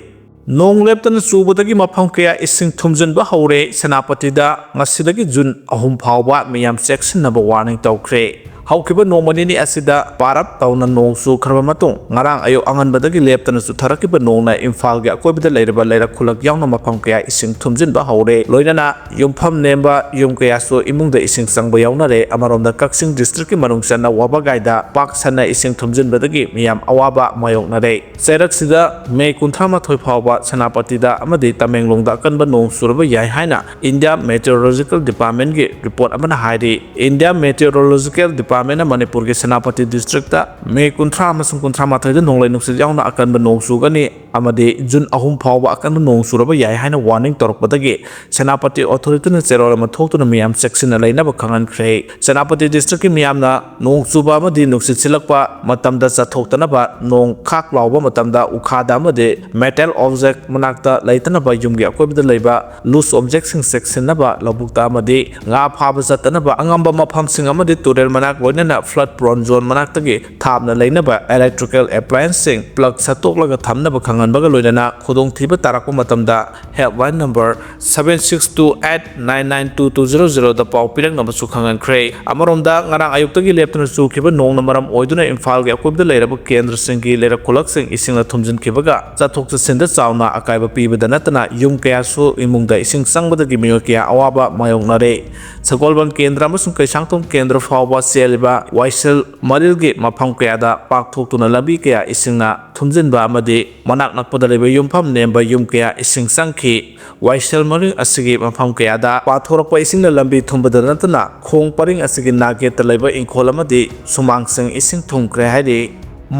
ꯅꯣꯡ ꯂꯦꯞꯇꯅ ꯆꯨꯕꯗꯒꯤ ꯃꯐꯝ ꯀꯌꯥ ꯏꯁꯤꯡ ꯊꯨꯝꯖꯤꯟꯕ ꯍꯧꯔꯦ꯫ ꯁꯦꯅꯥꯄꯇꯤꯗ ꯉꯁꯤꯗꯒꯤ June ꯑꯍꯨꯝ ꯐꯥꯎꯕ ꯃꯤꯌꯥꯝ ꯆꯦꯛꯁꯤꯟꯅꯕ warning ꯇꯧꯈ꯭ꯔꯦ꯫ ꯍꯧꯈꯤꯕ ꯅꯣꯡꯃ ꯅꯤꯅꯤ ꯑꯁꯤꯗ ꯄꯥꯔꯞ ꯇꯧꯅ ꯅꯣꯡ ꯆꯨꯈ꯭ꯔꯕ ꯃꯇꯨꯡ, ꯉꯔꯥꯡ ꯑꯌꯨꯛ ꯑꯉꯟꯕꯗꯒꯤ ꯂꯦꯞꯇꯅ ꯆꯨꯊꯔꯛꯈꯤꯕ ꯅꯣꯡꯅ ꯏꯝꯐꯥꯜꯒꯤ ꯑꯀꯣꯏꯕꯗ ꯂꯩꯔꯤꯕ ꯂꯩꯔꯛ ꯈꯨꯜꯂꯛ ꯌꯥꯎꯅ ꯃꯐꯝ ꯀꯌꯥ ꯏꯁꯤꯡ ꯊꯨꯝꯖꯤꯟꯕ ꯍꯧꯔꯦ꯫ ꯂꯣꯏꯅꯅ ꯌꯨꯝꯐꯝ ꯅꯦꯝꯕ ꯌꯨꯝ ꯀꯌꯥꯁꯨ ꯏꯃꯨꯡꯗ ꯏꯁꯤꯡ ꯆꯪꯕ ꯌꯥꯎꯅꯔꯦ꯫ ꯑꯃꯔꯣꯝꯗ, ꯀꯛꯆꯤꯡ ꯗꯤꯁꯇ꯭ꯔꯤꯛꯀꯤ ꯃꯅꯨꯡ ꯆꯟꯅ ꯋꯥꯕꯒꯥꯏꯗ ꯄꯥꯛ ꯁꯟꯅ ꯏꯁꯤꯡ ꯊꯨꯝꯖꯤꯟꯕꯗꯒꯤ ꯃꯤꯌꯥꯝ ꯑꯋꯥꯕ ꯃꯥꯌꯣꯛꯅꯔꯦ꯫ ꯆꯩꯔꯛꯁꯤꯗ ꯃꯦ ꯀꯨꯟꯊ꯭ꯔꯥ ꯃꯥꯊꯣꯏ ꯐꯥꯎꯕ ꯁꯦꯅꯥꯄꯇꯤꯗ ꯑꯃꯗꯤ ꯇꯃꯦꯡꯂꯣꯡꯗ ꯑꯀꯟꯕ ꯅꯣꯡ ꯆꯨꯔꯕ ꯌꯥꯏ ꯍꯥꯏꯅ ꯏꯟꯗꯤꯌꯥ ꯃꯦꯇꯤꯑꯣꯔꯣꯂꯣꯖꯤꯀꯦꯜ ꯗꯤꯄꯥꯔꯠꯃꯦꯟꯒꯤ ꯔꯤꯄꯣꯔꯠ ꯑꯃꯅ ꯍꯥꯏꯔꯤ꯫ ꯏꯟꯗꯤꯌꯥ ꯃꯦꯇꯤꯑꯣꯔꯣꯂꯣꯖꯤꯀꯦꯜ ꯗꯤꯄꯥꯔꯠꯃꯦꯟꯅ ꯃꯅꯤꯄꯨꯔꯒꯤ ꯁꯦꯅꯥꯄꯇꯤ ꯗꯤꯁꯇ꯭ꯔꯤꯛꯇ ꯃꯦ ꯀꯨꯟꯊ꯭ꯔꯥ ꯑꯃꯁꯨꯡ ꯀꯨꯟꯊ꯭ꯔꯥ ꯃꯥꯊꯣꯏꯗ ꯅꯣꯡꯂꯩ ꯅꯨꯡꯁꯤꯠ ꯌꯥꯎꯅ ꯑꯀꯟꯕ ꯅꯣꯡ ꯆꯨꯒꯅꯤ ꯑꯃꯗꯤ ꯖꯨꯟ ꯑꯍꯨꯝ ꯐꯥꯎꯕ ꯑꯀꯟꯕ ꯅꯣꯡ ꯆꯨꯔꯕ ꯌꯥꯏ ꯍꯥꯏꯅ ꯋꯥꯔꯅꯤꯡ ꯇꯧꯔꯛꯄꯗꯒꯤ ꯁꯦꯅꯥꯄꯇꯤ ꯑꯣꯊꯣꯔꯤꯇꯤꯅ ꯆꯦꯔꯣꯜ ꯑꯃ ꯊꯣꯛꯇꯨꯅ ꯃꯤꯌꯥꯝ ꯆꯦꯛꯁꯤꯟꯅ ꯂꯩꯅꯕ ꯈꯪꯍꯟꯈ꯭ꯔꯦ꯫ ꯁꯦꯅꯥꯄꯇꯤ ꯗꯤꯁꯇ꯭ꯔꯤꯛꯀꯤ ꯃꯤꯌꯥꯝꯅ ꯅꯣꯡ ꯆꯨꯕ ꯑꯃꯗꯤ ꯅꯨꯡꯁꯤꯠ ꯁꯤꯜꯂꯛꯄ ꯃꯇꯝꯗ ꯆꯠꯊꯣꯛꯇꯅꯕ, ꯅꯣꯡ ꯈꯥꯛ ꯂꯥꯎꯕ ꯃꯇꯝꯗ ꯎꯈꯥꯗ ꯑꯃꯗꯤ ꯃꯦꯇꯦꯜ ꯑꯣꯕꯖꯦꯛ ꯃꯅꯥꯛꯇ ꯂꯩꯇꯅꯕ, ꯌꯨꯝꯒꯤ ꯑꯀꯣꯏꯕꯗ ꯂꯩꯕ ꯂꯨꯖ ꯑꯣꯕꯖꯦꯛꯁꯤꯡ ꯆꯦꯛꯁꯤꯟꯅꯕ, ꯂꯧꯕꯨꯛꯇ ꯑꯃꯗꯤ ꯉꯥ ꯐꯥꯕ ꯆꯠꯇꯅꯕ, ꯑꯉꯝꯕ ꯃꯐꯝꯁꯤꯡ ꯑꯃꯗꯤ ꯇꯨꯔꯦꯜ ꯃꯅꯥꯛ, ꯂꯣꯏꯅꯅ ꯐ꯭ꯂꯠ ꯄ꯭ꯔꯣꯟ ꯖꯣꯟ ꯃꯅꯥꯛꯇꯒꯤ ꯊꯥꯞꯅ ꯂꯩꯅꯕ, ꯏꯂꯦꯛꯇ꯭ꯔꯤꯀꯦꯜ ꯑꯦꯄ꯭ꯂꯥꯌꯦꯟꯁꯁꯤꯡ ꯄ꯭ꯂꯒ ꯁꯠꯇꯣꯛꯂꯒ ꯊꯝꯅꯕ ꯈꯪꯍꯟꯕꯒ ꯂꯣꯏꯅꯅ ꯈꯨꯗꯣꯡꯊꯤꯕ ꯇꯥꯔꯛꯄ ꯃꯇꯝꯗ helpline number seven six two eight nine nine two two zero zero ꯗ ꯄꯥꯎ ꯄꯤꯔꯛꯅꯕꯁꯨ ꯈꯪꯍꯟꯈ꯭ꯔꯦ꯫ ꯑꯃꯔꯣꯝꯗ, ꯉꯔꯥꯡ ꯑꯌꯨꯛꯇꯒꯤ ꯂꯦꯞꯇꯅ ꯆꯨꯈꯤꯕ ꯅꯣꯡꯅ ꯃꯔꯝ ꯑꯣꯏꯗꯨꯅ ꯏꯝꯐꯥꯜꯒꯤ ꯑꯀꯣꯏꯕꯗ ꯂꯩꯔꯕ ꯀꯦꯟꯗ꯭ꯔꯁꯤꯡꯒꯤ ꯂꯩꯔꯛ ꯈꯨꯜꯂꯛꯁꯤꯡ ꯏꯁꯤꯡꯅ ꯊꯨꯝꯖꯤꯟꯈꯤꯕꯒ ꯆꯠꯊꯣꯛ ꯆꯠꯁꯤꯟꯗ ꯆꯥꯎꯅ ꯑꯀꯥꯏꯕ ꯄꯤꯕꯗ ꯅꯠꯇꯅ ꯌꯨꯝ ꯀꯌꯥꯁꯨ ꯏꯃꯨꯡꯗ ꯏꯁꯤꯡ ꯆꯪꯕꯗꯒꯤ ꯃꯤꯑꯣꯏ ꯀꯌꯥ ꯑꯋꯥꯕ ꯃꯥꯌꯣꯛꯅꯔꯦ꯫ ꯁꯒꯣꯜꯕꯟ ꯀꯦꯟꯗ꯭ꯔ ꯑꯃꯁꯨꯡ ꯀꯩꯁꯥꯡꯊꯣꯡ ꯀꯦꯟꯗ꯭ꯔ ꯐꯥꯎꯕ ꯆꯦꯜꯂꯤꯕ ꯋꯥꯏꯁꯦꯜ ꯃꯔꯤꯜꯒꯤ ꯃꯐꯝ ꯀꯌꯥꯗ ꯄꯥꯛꯊꯣꯛꯇꯨꯅ ꯂꯝꯕꯤ ꯀꯌꯥ ꯏꯁꯤꯡꯅ ꯊꯨꯝꯖꯤꯟꯕ ꯑꯃꯗꯤ ꯃꯅꯥꯛ ꯅꯛꯄꯗ ꯂꯩꯕ ꯌꯨꯝꯐꯝ ꯅꯦꯝꯕ ꯌꯨꯝ ꯀꯌꯥ ꯏꯁꯤꯡ ꯆꯪꯈꯤ꯫ ꯋꯥꯏꯁꯦꯜ ꯃꯔꯤꯜ ꯑꯁꯤꯒꯤ ꯃꯐꯝ ꯀꯌꯥꯗ ꯄꯥꯊꯣꯔꯛꯄ ꯏꯁꯤꯡꯅ ꯂꯝꯕꯤ ꯊꯨꯝꯕꯗ ꯅꯠꯇꯅ ꯈꯣꯡ ꯄꯔꯤꯡ ꯑꯁꯤꯒꯤ ꯅꯥꯒꯦꯠꯇ ꯂꯩꯕ ꯏꯪꯈꯣꯜ ꯑꯃꯗꯤ ꯁꯨꯃꯥꯡꯁꯤꯡ ꯏꯁꯤꯡ ꯊꯨꯝꯈ꯭ꯔꯦ ꯍꯥꯏꯔꯤ꯫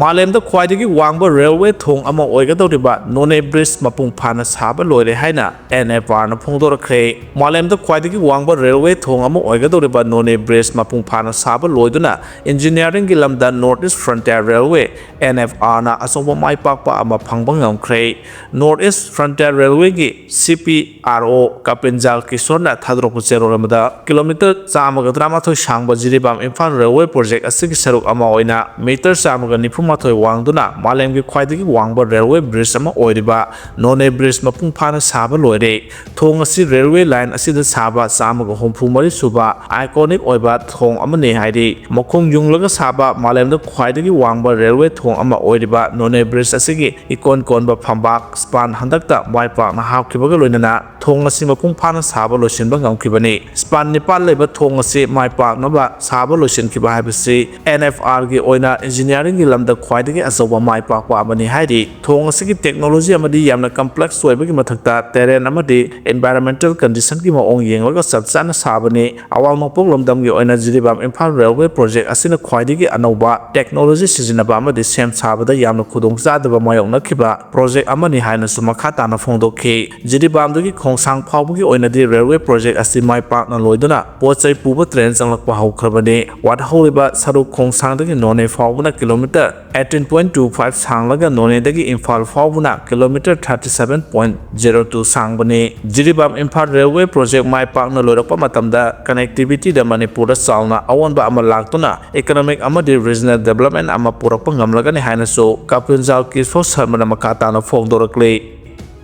ꯃꯥꯂꯦꯝꯗ ꯈ꯭ꯋꯥꯏꯗꯒꯤ ꯋꯥꯡꯕ ꯔꯦꯜꯋꯦ ꯊꯣꯡ ꯑꯃ ꯑꯣꯏꯒꯗꯧꯔꯤꯕ ꯅꯣꯅꯦ ꯕ꯭ꯔꯤꯖ ꯃꯄꯨꯡ ꯐꯥꯅ ꯁꯥꯕ ꯂꯣꯏꯔꯦ ꯍꯥꯏꯅ ꯑꯦꯟ ꯑꯦꯐ ꯑꯥꯔꯅ ꯐꯣꯡꯗꯣꯔꯛꯈ꯭ꯔꯦ꯫ ꯃꯥꯂꯦꯝꯗ ꯈ꯭ꯋꯥꯏꯗꯒꯤ ꯋꯥꯡꯕ ꯔꯦꯜꯋꯦ ꯊꯣꯡ ꯑꯃ ꯑꯣꯏꯒꯗꯧꯔꯤꯕ ꯅꯣꯅꯦ ꯕ꯭ꯔꯤꯖ ꯃꯄꯨꯡ ꯐꯥꯅ ꯁꯥꯕ ꯂꯣꯏꯗꯨꯅ ꯏꯟꯖꯤꯅꯤꯌꯥꯔꯤꯡꯒꯤ ꯂꯝꯗ north east frontier railway, N F ꯑꯥꯔꯅ ꯑꯆꯧꯕ ꯃꯥꯏ ꯄꯥꯛꯄ ꯑꯃ ꯐꯪꯕ ꯉꯝꯈ꯭ꯔꯦ꯫ ꯅꯣꯔꯠ ꯏꯁ ꯐ꯭ꯔꯟꯇꯤꯌꯔ ꯔꯦꯜꯋꯦꯒꯤ ꯁꯤ ꯄꯤ ꯑꯥꯔ ꯑꯣ ꯀꯄꯤꯟꯖꯥꯜ ꯀꯤꯁꯣꯔꯅ ꯊꯥꯗꯣꯔꯛꯄ ꯆꯦꯔꯣꯜ ꯑꯃꯗ, ꯀꯤꯂꯣꯃꯤꯇꯔ ꯆꯥꯝꯃꯒ ꯇꯔꯥꯃꯥꯊꯣꯏ ꯁꯥꯡꯕ ꯖꯤꯔꯤꯕꯥꯝ ꯏꯝꯐꯥꯜ ꯔꯦꯜꯋꯦ ꯄ꯭ꯔꯣꯖꯦꯛ ꯑꯁꯤꯒꯤ ꯁꯔꯨꯛ ꯑꯃ ꯑꯣꯏꯅ ꯃꯤꯇꯔ ꯆꯥꯝꯃꯒ ꯅꯤꯐꯨ ꯃꯥꯊꯣꯏ ꯋꯥꯡꯗꯨꯅ ꯃꯥꯂꯦꯝꯒꯤ ꯈ꯭ꯋꯥꯏꯗꯒꯤ ꯋꯥꯡꯕ ꯔꯦꯜꯋꯦ ꯕ꯭ꯔꯤꯖ ꯑꯃ ꯑꯣꯏꯔꯤꯕ ꯅꯣꯅꯦ ꯕ꯭ꯔꯤꯖ ꯃꯄꯨꯡ ꯐꯥꯅ ꯁꯥꯕ ꯂꯣꯏꯔꯦ꯫ ꯊꯣꯡ ꯑꯁꯤ ꯔꯦꯜꯋꯦ ꯂꯥꯏꯟ ꯑꯁꯤꯗ ꯁꯥꯕ ꯆꯥꯝꯃꯒ ꯍꯨꯝꯐꯨ ꯃꯔꯤ ꯁꯨꯕ ꯑꯥꯏꯀꯣꯅꯤꯛ ꯑꯣꯏꯕ ꯊꯣꯡ ꯑꯃꯅꯤ ꯍꯥꯏꯔꯤ꯫ ꯃꯈꯣꯡ ꯌꯨꯡꯂꯒ ꯁꯥꯕ ꯃꯥꯂꯦꯝꯗ ꯈ꯭ꯋꯥꯏꯗꯒꯤ ꯋꯥꯡꯕ ꯔꯦꯜꯋꯦ ꯊꯣꯡ ꯑꯃ ꯑꯣꯏꯔꯤꯕ ꯅꯣꯅꯦ ꯕ꯭ꯔꯤꯖ ꯑꯁꯤꯒꯤ ꯏꯀꯣꯟ ꯀꯣꯟꯕ ꯐꯝꯕꯥꯛ ꯁ꯭ꯄꯥꯟ ꯍꯟꯗꯛꯇ ꯃꯥꯏ ꯄꯥꯛꯅ ꯍꯥꯞꯈꯤꯕꯒ ꯂꯣꯏꯅꯅ ꯊꯣꯡ ꯑꯁꯤ ꯃꯄꯨꯡ ꯐꯥꯅ ꯁꯥꯕ ꯂꯣꯏꯁꯤꯟꯕ ꯉꯝꯈꯤꯕꯅꯤ꯫ ꯁ꯭ꯄꯥꯟ ꯅꯤꯄꯥꯟ ꯂꯩꯕ ꯊꯣꯡ ꯑꯁꯤ ꯃꯥꯏ ꯄꯥꯛꯅꯕ ꯁꯥꯕ ꯂꯣꯏꯁꯤꯟꯈꯤꯕ ꯍꯥꯏꯕꯁꯤ ꯑꯦꯟ ꯑꯦꯐ ꯑꯥꯔꯒꯤ ꯑꯣꯏꯅ ꯏꯟꯖꯤꯅꯤꯌꯥꯔꯤꯡꯒꯤ ꯂꯝꯗ ꯈ꯭ꯋꯥꯏꯗꯒꯤ ꯑꯆꯧꯕ ꯃꯥꯏ ꯄꯥꯛꯄ ꯑꯃꯅꯤ ꯍꯥꯏꯔꯤ꯫ ꯊꯣꯡ ꯑꯁꯤꯒꯤ ꯇꯦꯛꯅꯣꯂꯣꯖꯤ ꯑꯃꯗꯤ ꯌꯥꯝꯅ ꯀꯝꯄ꯭ꯂꯦꯛꯁ ꯑꯣꯏꯕꯒꯤ ꯃꯊꯛꯇ ꯇꯦꯔꯦꯟ ꯑꯃꯗꯤ ꯏꯟꯚꯥꯏꯔꯣꯟꯃꯦꯟꯇꯦꯜ ꯀꯟꯗꯤꯁꯟꯒꯤ ꯃꯑꯣꯡ ꯌꯦꯡꯂꯒ ꯆꯞ ꯆꯥꯅ ꯁꯥꯕꯅꯤ꯫ ꯑꯋꯥꯡ ꯅꯣꯡꯄꯣꯛ ꯂꯝꯗꯝꯒꯤ ꯑꯣꯏꯅ ꯖꯤꯔꯤꯕꯥꯝ ꯏꯝꯐꯥꯜ ꯔꯦꯜꯋꯦ ꯄ꯭ꯔꯣꯖꯦꯛ ꯑꯁꯤꯅ ꯈ꯭ꯋꯥꯏꯗꯒꯤ ꯑꯅꯧꯕ ꯇꯦꯛꯅꯣꯂꯣꯖꯤ ꯁꯤꯖꯤꯟꯅꯕ ꯑꯃꯗꯤ ꯁꯦꯝ ꯁꯥꯕꯗ ꯌꯥꯝꯅ ꯈꯨꯗꯣꯡꯆꯥꯗꯕ ꯃꯥꯌꯣꯛꯅꯈꯤꯕ ꯄ꯭ꯔꯣꯖꯦꯛ ꯑꯃꯅꯤ ꯍꯥꯏꯅꯁꯨ ꯃꯈꯥ ꯇꯥꯅ ꯐꯣꯡꯗꯣꯛꯈꯤ꯫ ꯖꯤꯔꯤꯕꯥꯝꯗꯒꯤ ꯈꯣꯡꯁꯥꯡ ꯐꯥꯎꯕꯒꯤ ꯑꯣꯏꯅꯗꯤ ꯔꯦꯜꯋꯦ ꯄ꯭ꯔꯣꯖꯦꯛ ꯑꯁꯤ ꯃꯥꯏ ꯄꯥꯛꯅ ꯂꯣꯏꯗꯨꯅ ꯄꯣꯠ ꯆꯩ ꯄꯨꯕ ꯇ꯭ꯔꯦꯟ ꯆꯪꯂꯛꯄ ꯍꯧꯈ꯭ꯔꯕꯅꯤ꯫ ꯋꯥꯠꯍꯧꯔꯤꯕ ꯁꯔꯨꯛ ꯈꯣꯡꯁꯥꯡꯗꯒꯤ ꯅꯣꯅꯦ ꯐꯥꯎꯕꯅ kilometre eighteen point two five ꯁꯥꯡꯂꯒ ꯅꯣꯅꯦꯗꯒꯤ ꯏꯝꯐꯥꯜ ꯐꯥꯎꯕꯅ kilometre thirty seven point zero two ꯁꯥꯡꯕꯅꯤ꯫ ꯖꯤꯔꯤꯕꯥꯝ ꯏꯝꯐꯥꯜ ꯔꯦꯜꯋꯦ ꯄ꯭ꯔꯣꯖꯦꯛ ꯃꯥꯏ ꯄꯥꯛꯅ ꯂꯣꯏꯔꯛꯄ ꯃꯇꯝꯗ ꯀꯅꯦꯛꯇꯤꯚꯤꯇꯤꯗ ꯃꯅꯤꯄꯨꯔꯗ ꯆꯥꯎꯅ ꯑꯑꯣꯟꯕ ꯑꯃ ꯂꯥꯛꯇꯨꯅ ꯏꯀꯣꯅꯣꯃꯤꯛ ꯑꯃꯗꯤ ꯔꯤꯖꯅꯦꯜ ꯗꯤꯕꯂꯞꯃꯦꯟ ꯑꯃ ꯄꯨꯔꯛꯄ ꯉꯝꯂꯒꯅꯤ ꯍꯥꯏꯅꯁꯨ ꯀꯥꯄ꯭ꯔꯤꯟꯖꯥꯜ ꯀꯤꯁꯣꯔ ꯁꯔꯃꯅ ꯃꯈꯥ ꯇꯥꯅ ꯐꯣꯡꯗꯣꯔꯛꯂꯤ꯫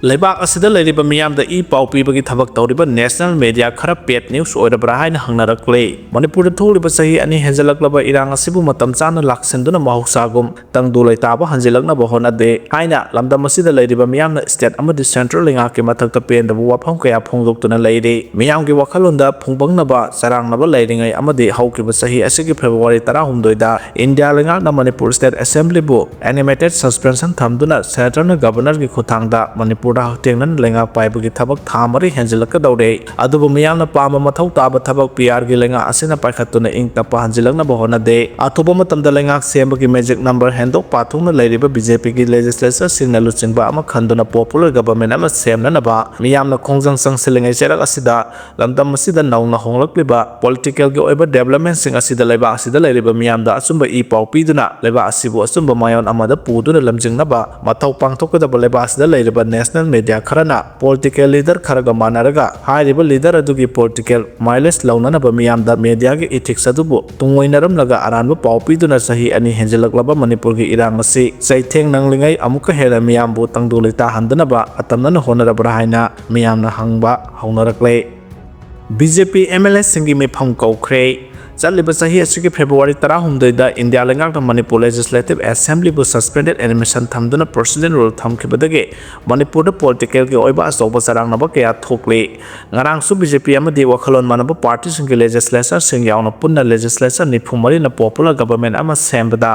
ꯂꯩꯕꯥꯛ ꯑꯁꯤꯗ ꯂꯩꯔꯤꯕ ꯃꯤꯌꯥꯝꯗ ꯏ ꯄꯥꯎ ꯄꯤꯕꯒꯤ ꯊꯕꯛ ꯇꯧꯔꯤꯕ ꯅꯦꯁꯅꯦꯜ ꯃꯦꯗꯤꯌꯥ ꯈꯔ ꯄꯦꯗ ꯅ꯭ꯌꯨꯁ ꯑꯣꯏꯔꯕ꯭ꯔꯥ ꯍꯥꯏꯅ ꯍꯪꯅꯔꯛꯂꯤ꯫ ꯃꯅꯤꯄꯨꯔꯗ ꯊꯣꯛꯂꯤꯕ ꯆꯍꯤ ꯑꯅꯤ ꯍꯦꯟꯖꯜꯂꯛꯂꯕ ꯏꯔꯥꯡ ꯑꯁꯤꯕꯨ ꯃꯇꯝ ꯆꯥꯅ ꯂꯥꯛꯁꯤꯟꯗꯨꯅ ꯃꯍꯧꯁꯥꯒꯨꯝ ꯇꯪꯗꯨ ꯂꯩꯇꯥꯕ ꯍꯟꯖꯤꯜꯂꯛꯅꯕ ꯍꯣꯠꯅꯗꯦ ꯍꯥꯏꯅ ꯂꯝꯗꯝ ꯑꯁꯤꯗ ꯂꯩꯔꯤꯕ ꯃꯤꯌꯥꯝꯅ ꯁ꯭ꯇꯦꯠ ꯑꯃꯗꯤ ꯁꯦꯟꯇ꯭ꯔꯦꯜ ꯂꯩꯉꯥꯛꯀꯤ ꯃꯊꯛꯇ ꯄꯦꯟꯗꯕ ꯋꯥꯐꯝ ꯀꯌꯥ ꯐꯣꯡꯗꯣꯛꯇꯨꯅ ꯂꯩꯔꯤ꯫ ꯃꯤꯌꯥꯝꯒꯤ ꯋꯥꯈꯜꯂꯣꯟꯗ ꯐꯨꯡꯕꯪꯅꯕ, ꯆꯔꯥꯡꯅꯕ ꯂꯩꯔꯤꯉꯩ ꯑꯃꯗꯤ ꯍꯧꯈꯤꯕ ꯆꯍꯤ ꯑꯁꯤꯒꯤ ꯐꯦꯕ꯭ꯔꯨꯋꯥꯔꯤ ꯇꯔꯥꯍꯨꯝꯗꯣꯏꯗ ꯏꯟꯗꯤꯌꯥ ꯂꯩꯉꯥꯛꯅ ꯃꯅꯤꯄꯨꯔ ꯁ꯭ꯇꯦꯠ ꯑꯦꯁꯦꯝꯕ꯭ꯂꯤꯕꯨ ꯑꯦꯅꯤꯃꯦꯇꯦꯗ ꯁꯁꯄꯦꯟꯁꯟ ꯊꯝꯗꯨꯅ ꯁꯦꯟꯇ꯭ꯔꯦꯜꯅ ꯒꯕꯔꯅꯔꯒꯤ ꯈꯨꯠꯊꯥꯡꯗ ꯃꯅꯤꯄꯨꯔꯗ ꯍꯛꯊꯦꯡꯅꯅ ꯂꯩꯉꯥꯛ ꯄꯥꯏꯕꯒꯤ ꯊꯕꯛ ꯊꯥ ꯃꯔꯤ ꯍꯦꯟꯖꯤꯜꯂꯛꯀꯗꯧꯔꯦ꯫ ꯑꯗꯨꯕꯨ ꯃꯤꯌꯥꯝꯅ ꯄꯥꯝꯕ ꯃꯊꯧ ꯇꯥꯕ ꯊꯕꯛ ꯄꯤ ꯑꯥꯔꯒꯤ ꯂꯩꯉꯥꯛ ꯑꯁꯤꯅ ꯄꯥꯏꯈꯠꯇꯨꯅ ꯏꯪ ꯇꯞꯄ ꯍꯟꯖꯤꯜꯂꯛꯅꯕ ꯍꯣꯠꯅꯗꯦ꯫ ꯑꯊꯨꯕ ꯃꯇꯝꯗ ꯂꯩꯉꯥꯛ ꯁꯦꯝꯕꯒꯤ ꯃꯦꯖꯤꯛ ꯅꯝꯕꯔ ꯍꯦꯟꯗꯣꯛ ꯄꯥꯊꯣꯛꯅ ꯂꯩꯔꯤꯕ ꯕꯤ ꯖꯦ ꯄꯤꯒꯤ ꯂꯦꯖꯤꯁꯂꯦꯆꯔꯁꯤꯡꯅ ꯂꯨꯆꯤꯡꯕ ꯑꯃ ꯈꯟꯗꯨꯅ ꯄꯣꯄꯨꯂꯔ ꯒꯕꯔꯅꯃꯦꯟ ꯑꯃ ꯁꯦꯝꯅꯅꯕ ꯃꯤꯌꯥꯝꯅ ꯈꯣꯡꯖꯪ ꯆꯪꯁꯤꯜꯂꯤꯉꯩ ꯆꯩꯔꯛ ꯑꯁꯤꯗ ꯂꯝꯗꯝ ꯑꯁꯤꯗ ꯅꯧꯅ ꯍꯣꯡꯂꯛꯂꯤꯕ ꯄꯣꯂꯤꯇꯤꯀꯦꯜꯒꯤ ꯑꯣꯏꯕ ꯗꯦꯕꯂꯞꯃꯦꯟꯁꯤꯡ ꯑꯁꯤꯗ ꯂꯩꯕꯥꯛ ꯑꯁꯤꯗ ꯂꯩꯔꯤꯕ ꯃꯤꯌꯥꯝꯗ ꯑꯆꯨꯝꯕ ꯏ ꯄꯥꯎ ꯄꯤꯗꯨꯅ ꯂꯩꯕꯥꯛ ꯑꯁꯤꯕꯨ ꯑꯆꯨꯝꯕ ꯃꯥꯏꯑꯣꯟ ꯑꯃꯗ ꯄꯨꯗꯨꯅ ꯂꯝꯖꯤꯡꯅꯕ ꯃꯊꯧ ꯄꯥꯡꯊꯣꯛꯀꯗꯕ ꯂꯩꯕꯥꯛ ꯑꯁꯤꯗ ꯂꯩꯔꯤꯕ ꯅꯦꯁꯅꯦꯜ media ꯈꯔꯅ political leader ꯈꯔꯒ ꯃꯥꯟꯅꯔꯒ ꯍꯥꯏꯔꯤꯕ leader ꯑꯗꯨꯒꯤ political mileage ꯂꯧꯅꯅꯕ ꯃꯤꯌꯥꯝꯗ mediaꯒꯤ ethics ꯑꯗꯨꯕꯨ ꯇꯨꯡꯑꯣꯏꯅꯔꯝꯂꯒ ꯑꯔꯥꯟꯕ ꯄꯥꯎ ꯄꯤꯗꯨꯅ ꯆꯍꯤ ꯑꯅꯤ ꯍꯦꯟꯖꯤꯜꯂꯛꯂꯕ ꯃꯅꯤꯄꯨꯔꯒꯤ ꯏꯔꯥꯡ ꯑꯁꯤ ꯆꯩꯊꯦꯡ ꯅꯪꯂꯤꯉꯩ ꯑꯃꯨꯛꯀ ꯍꯦꯟꯅ ꯃꯤꯌꯥꯝꯕꯨ ꯇꯪꯗꯨ ꯂꯩꯇꯥꯍꯟꯗꯅꯕ ꯑꯇꯝꯅꯅ ꯍꯣꯠꯅꯔꯕ꯭ꯔꯥ ꯍꯥꯏꯅ ꯃꯤꯌꯥꯝꯅ ꯍꯪꯕ ꯍꯧꯅꯔꯛꯂꯦ꯫ BJP MLAꯁꯤꯡꯒꯤ ꯃꯤꯐꯝ ꯀꯧꯈ꯭ꯔꯦ꯫ ꯆꯠꯂꯤꯕ ꯆꯍꯤ ꯑꯁꯤꯒꯤ February ꯇꯔꯥꯍꯨꯝꯗꯣꯏꯗ ꯏꯟꯗꯤꯌꯥ ꯂꯩꯉꯥꯛꯅ ꯃꯅꯤꯄꯨꯔ Legislative Assemblyꯕꯨ suspended animation ꯊꯝꯗꯨꯅ procedural rule ꯊꯝꯈꯤꯕꯗꯒꯤ ꯃꯅꯤꯄꯨꯔꯗ politicalꯒꯤ ꯑꯣꯏꯕ ꯑꯆꯧꯕ ꯆꯔꯥꯡꯅꯕ ꯀꯌꯥ ꯊꯣꯛꯂꯤ꯫ ꯉꯔꯥꯡꯁꯨ BJP ꯑꯃꯗꯤ ꯋꯥꯈꯜꯂꯣꯟ ꯃꯥꯟꯅꯕ partyꯁꯤꯡꯒꯤ legislatureꯁꯤꯡ ꯌꯥꯎꯅ ꯄꯨꯟꯅ legislature ꯅꯤꯐꯨ ꯃꯔꯤꯅ popular government ꯑꯃ ꯁꯦꯝꯕꯗ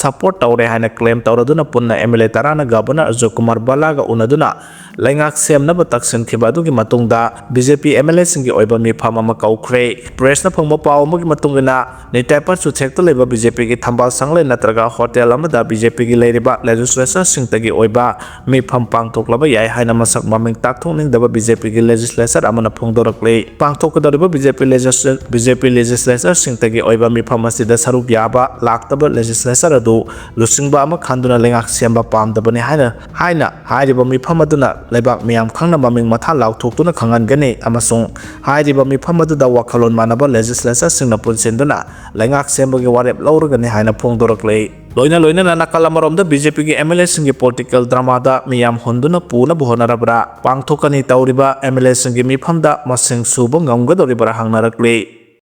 support ꯇꯧꯔꯦ ꯍꯥꯏꯅ claim ꯇꯧꯔꯗꯨꯅ ꯄꯨꯟꯅ MLA ꯇꯔꯥꯅ Governor ꯑꯖꯣꯏ ꯀꯨꯃꯥꯔ ꯚꯜꯂꯥꯒ ꯎꯅꯗꯨꯅ ꯂꯩꯉꯥꯛ ꯁꯦꯝꯅꯕ ꯇꯛꯁꯤꯟꯈꯤꯕ ꯑꯗꯨꯒꯤ ꯃꯇꯨꯡꯗ BJP MLAꯁꯤꯡꯒꯤ ꯑꯣꯏꯕ ꯃꯤꯐꯝ ꯑꯃ ꯀꯧꯈ꯭ꯔꯦ꯫ Pressꯅ ꯐꯪꯕ ꯄꯥꯎ ꯑꯃꯒꯤ ꯃꯇꯨꯡ ꯏꯟꯅ, ꯅꯤꯇꯥꯏ ꯄꯥꯠ ꯆꯨꯊꯦꯛꯇ ꯂꯩꯕ BJPꯒꯤ ꯊꯝꯕꯥꯜ ꯁꯪꯂꯦꯟ ꯅꯠꯇ꯭ꯔꯒ hotel ꯑꯃꯗ BJPꯒꯤ ꯂꯩꯔꯤꯕ legislatureꯁꯤꯡꯇꯒꯤ ꯑꯣꯏꯕ ꯃꯤꯐꯝ ꯄꯥꯡꯊꯣꯛꯂꯕ ꯌꯥꯏ ꯍꯥꯏꯅ ꯃꯁꯛ ꯃꯃꯤꯡ ꯇꯥꯛꯊꯣꯛꯅꯤꯡꯗꯕ BJPꯒꯤ legislature ꯑꯃꯅ ꯐꯣꯡꯗꯣꯔꯛꯂꯤ꯫ ꯄꯥꯡꯊꯣꯛꯀꯗꯧꯔꯤꯕ BJP legisla-, BJP legislatureꯁꯤꯡꯇꯒꯤ ꯑꯣꯏꯕ ꯃꯤꯐꯝ ꯑꯁꯤꯗ ꯁꯔꯨꯛ ꯌꯥꯕ ꯂꯥꯛꯇꯕ legislature ꯑꯗꯨ ꯂꯨꯆꯤꯡꯕ ꯑꯃ ꯈꯟꯗꯨꯅ ꯂꯩꯉꯥꯛ ꯁꯦꯝꯕ ꯄꯥꯝꯗꯕꯅꯤ ꯍꯥꯏꯅ, ꯍꯥꯏꯅ ꯍꯥꯏꯔꯤꯕ ꯃꯤꯐꯝ ꯑꯗꯨꯅ ꯂꯩꯕꯥꯛ ꯃꯤꯌꯥꯝ ꯈꯪꯅ ꯃꯃꯤꯡ ꯃꯊꯥ ꯂꯥꯎꯊꯣꯛꯇꯨꯅ ꯈꯪꯍꯟꯒꯅꯤ ꯑꯃꯁꯨꯡ ꯍꯥꯏꯔꯤꯕ ꯃꯤꯐꯝ ꯑꯗꯨꯗ ꯋꯥꯈꯜꯂꯣꯟ ꯃꯥꯟꯅꯕ legislatureꯁꯤꯡꯅ ꯄꯨꯟꯁꯤꯟꯗꯨꯅ ꯂꯩꯉꯥꯛ ꯁꯦꯝꯕꯒꯤ ꯋꯥꯔꯦꯞ ꯂꯧꯔꯒꯅꯤ ꯍꯥꯏꯅ ꯐꯣꯡꯗꯣꯔꯛꯂꯦ꯫ ꯂꯣꯏꯅ ꯂꯣꯏꯅꯅ ꯅꯥꯀꯜ ꯑꯃꯔꯣꯝꯗ BJPꯒꯤ MLAꯁꯤꯡꯒꯤ political dramaꯗ ꯃꯤꯌꯥꯝ ꯍꯨꯟꯗꯨꯅ ꯄꯨꯅꯕ ꯍꯣꯠꯅꯔꯕ꯭ꯔꯥ? ꯄꯥꯡꯊꯣꯛꯀꯅꯤ ꯇꯧꯔꯤꯕ MLAꯁꯤꯡꯒꯤ ꯃꯤꯐꯝꯗ ꯃꯁꯤꯡ ꯁꯨꯕ ꯉꯝꯒꯗꯧꯔꯤꯕ꯭ꯔꯥ ꯍꯪꯅꯔꯛꯂꯤ꯫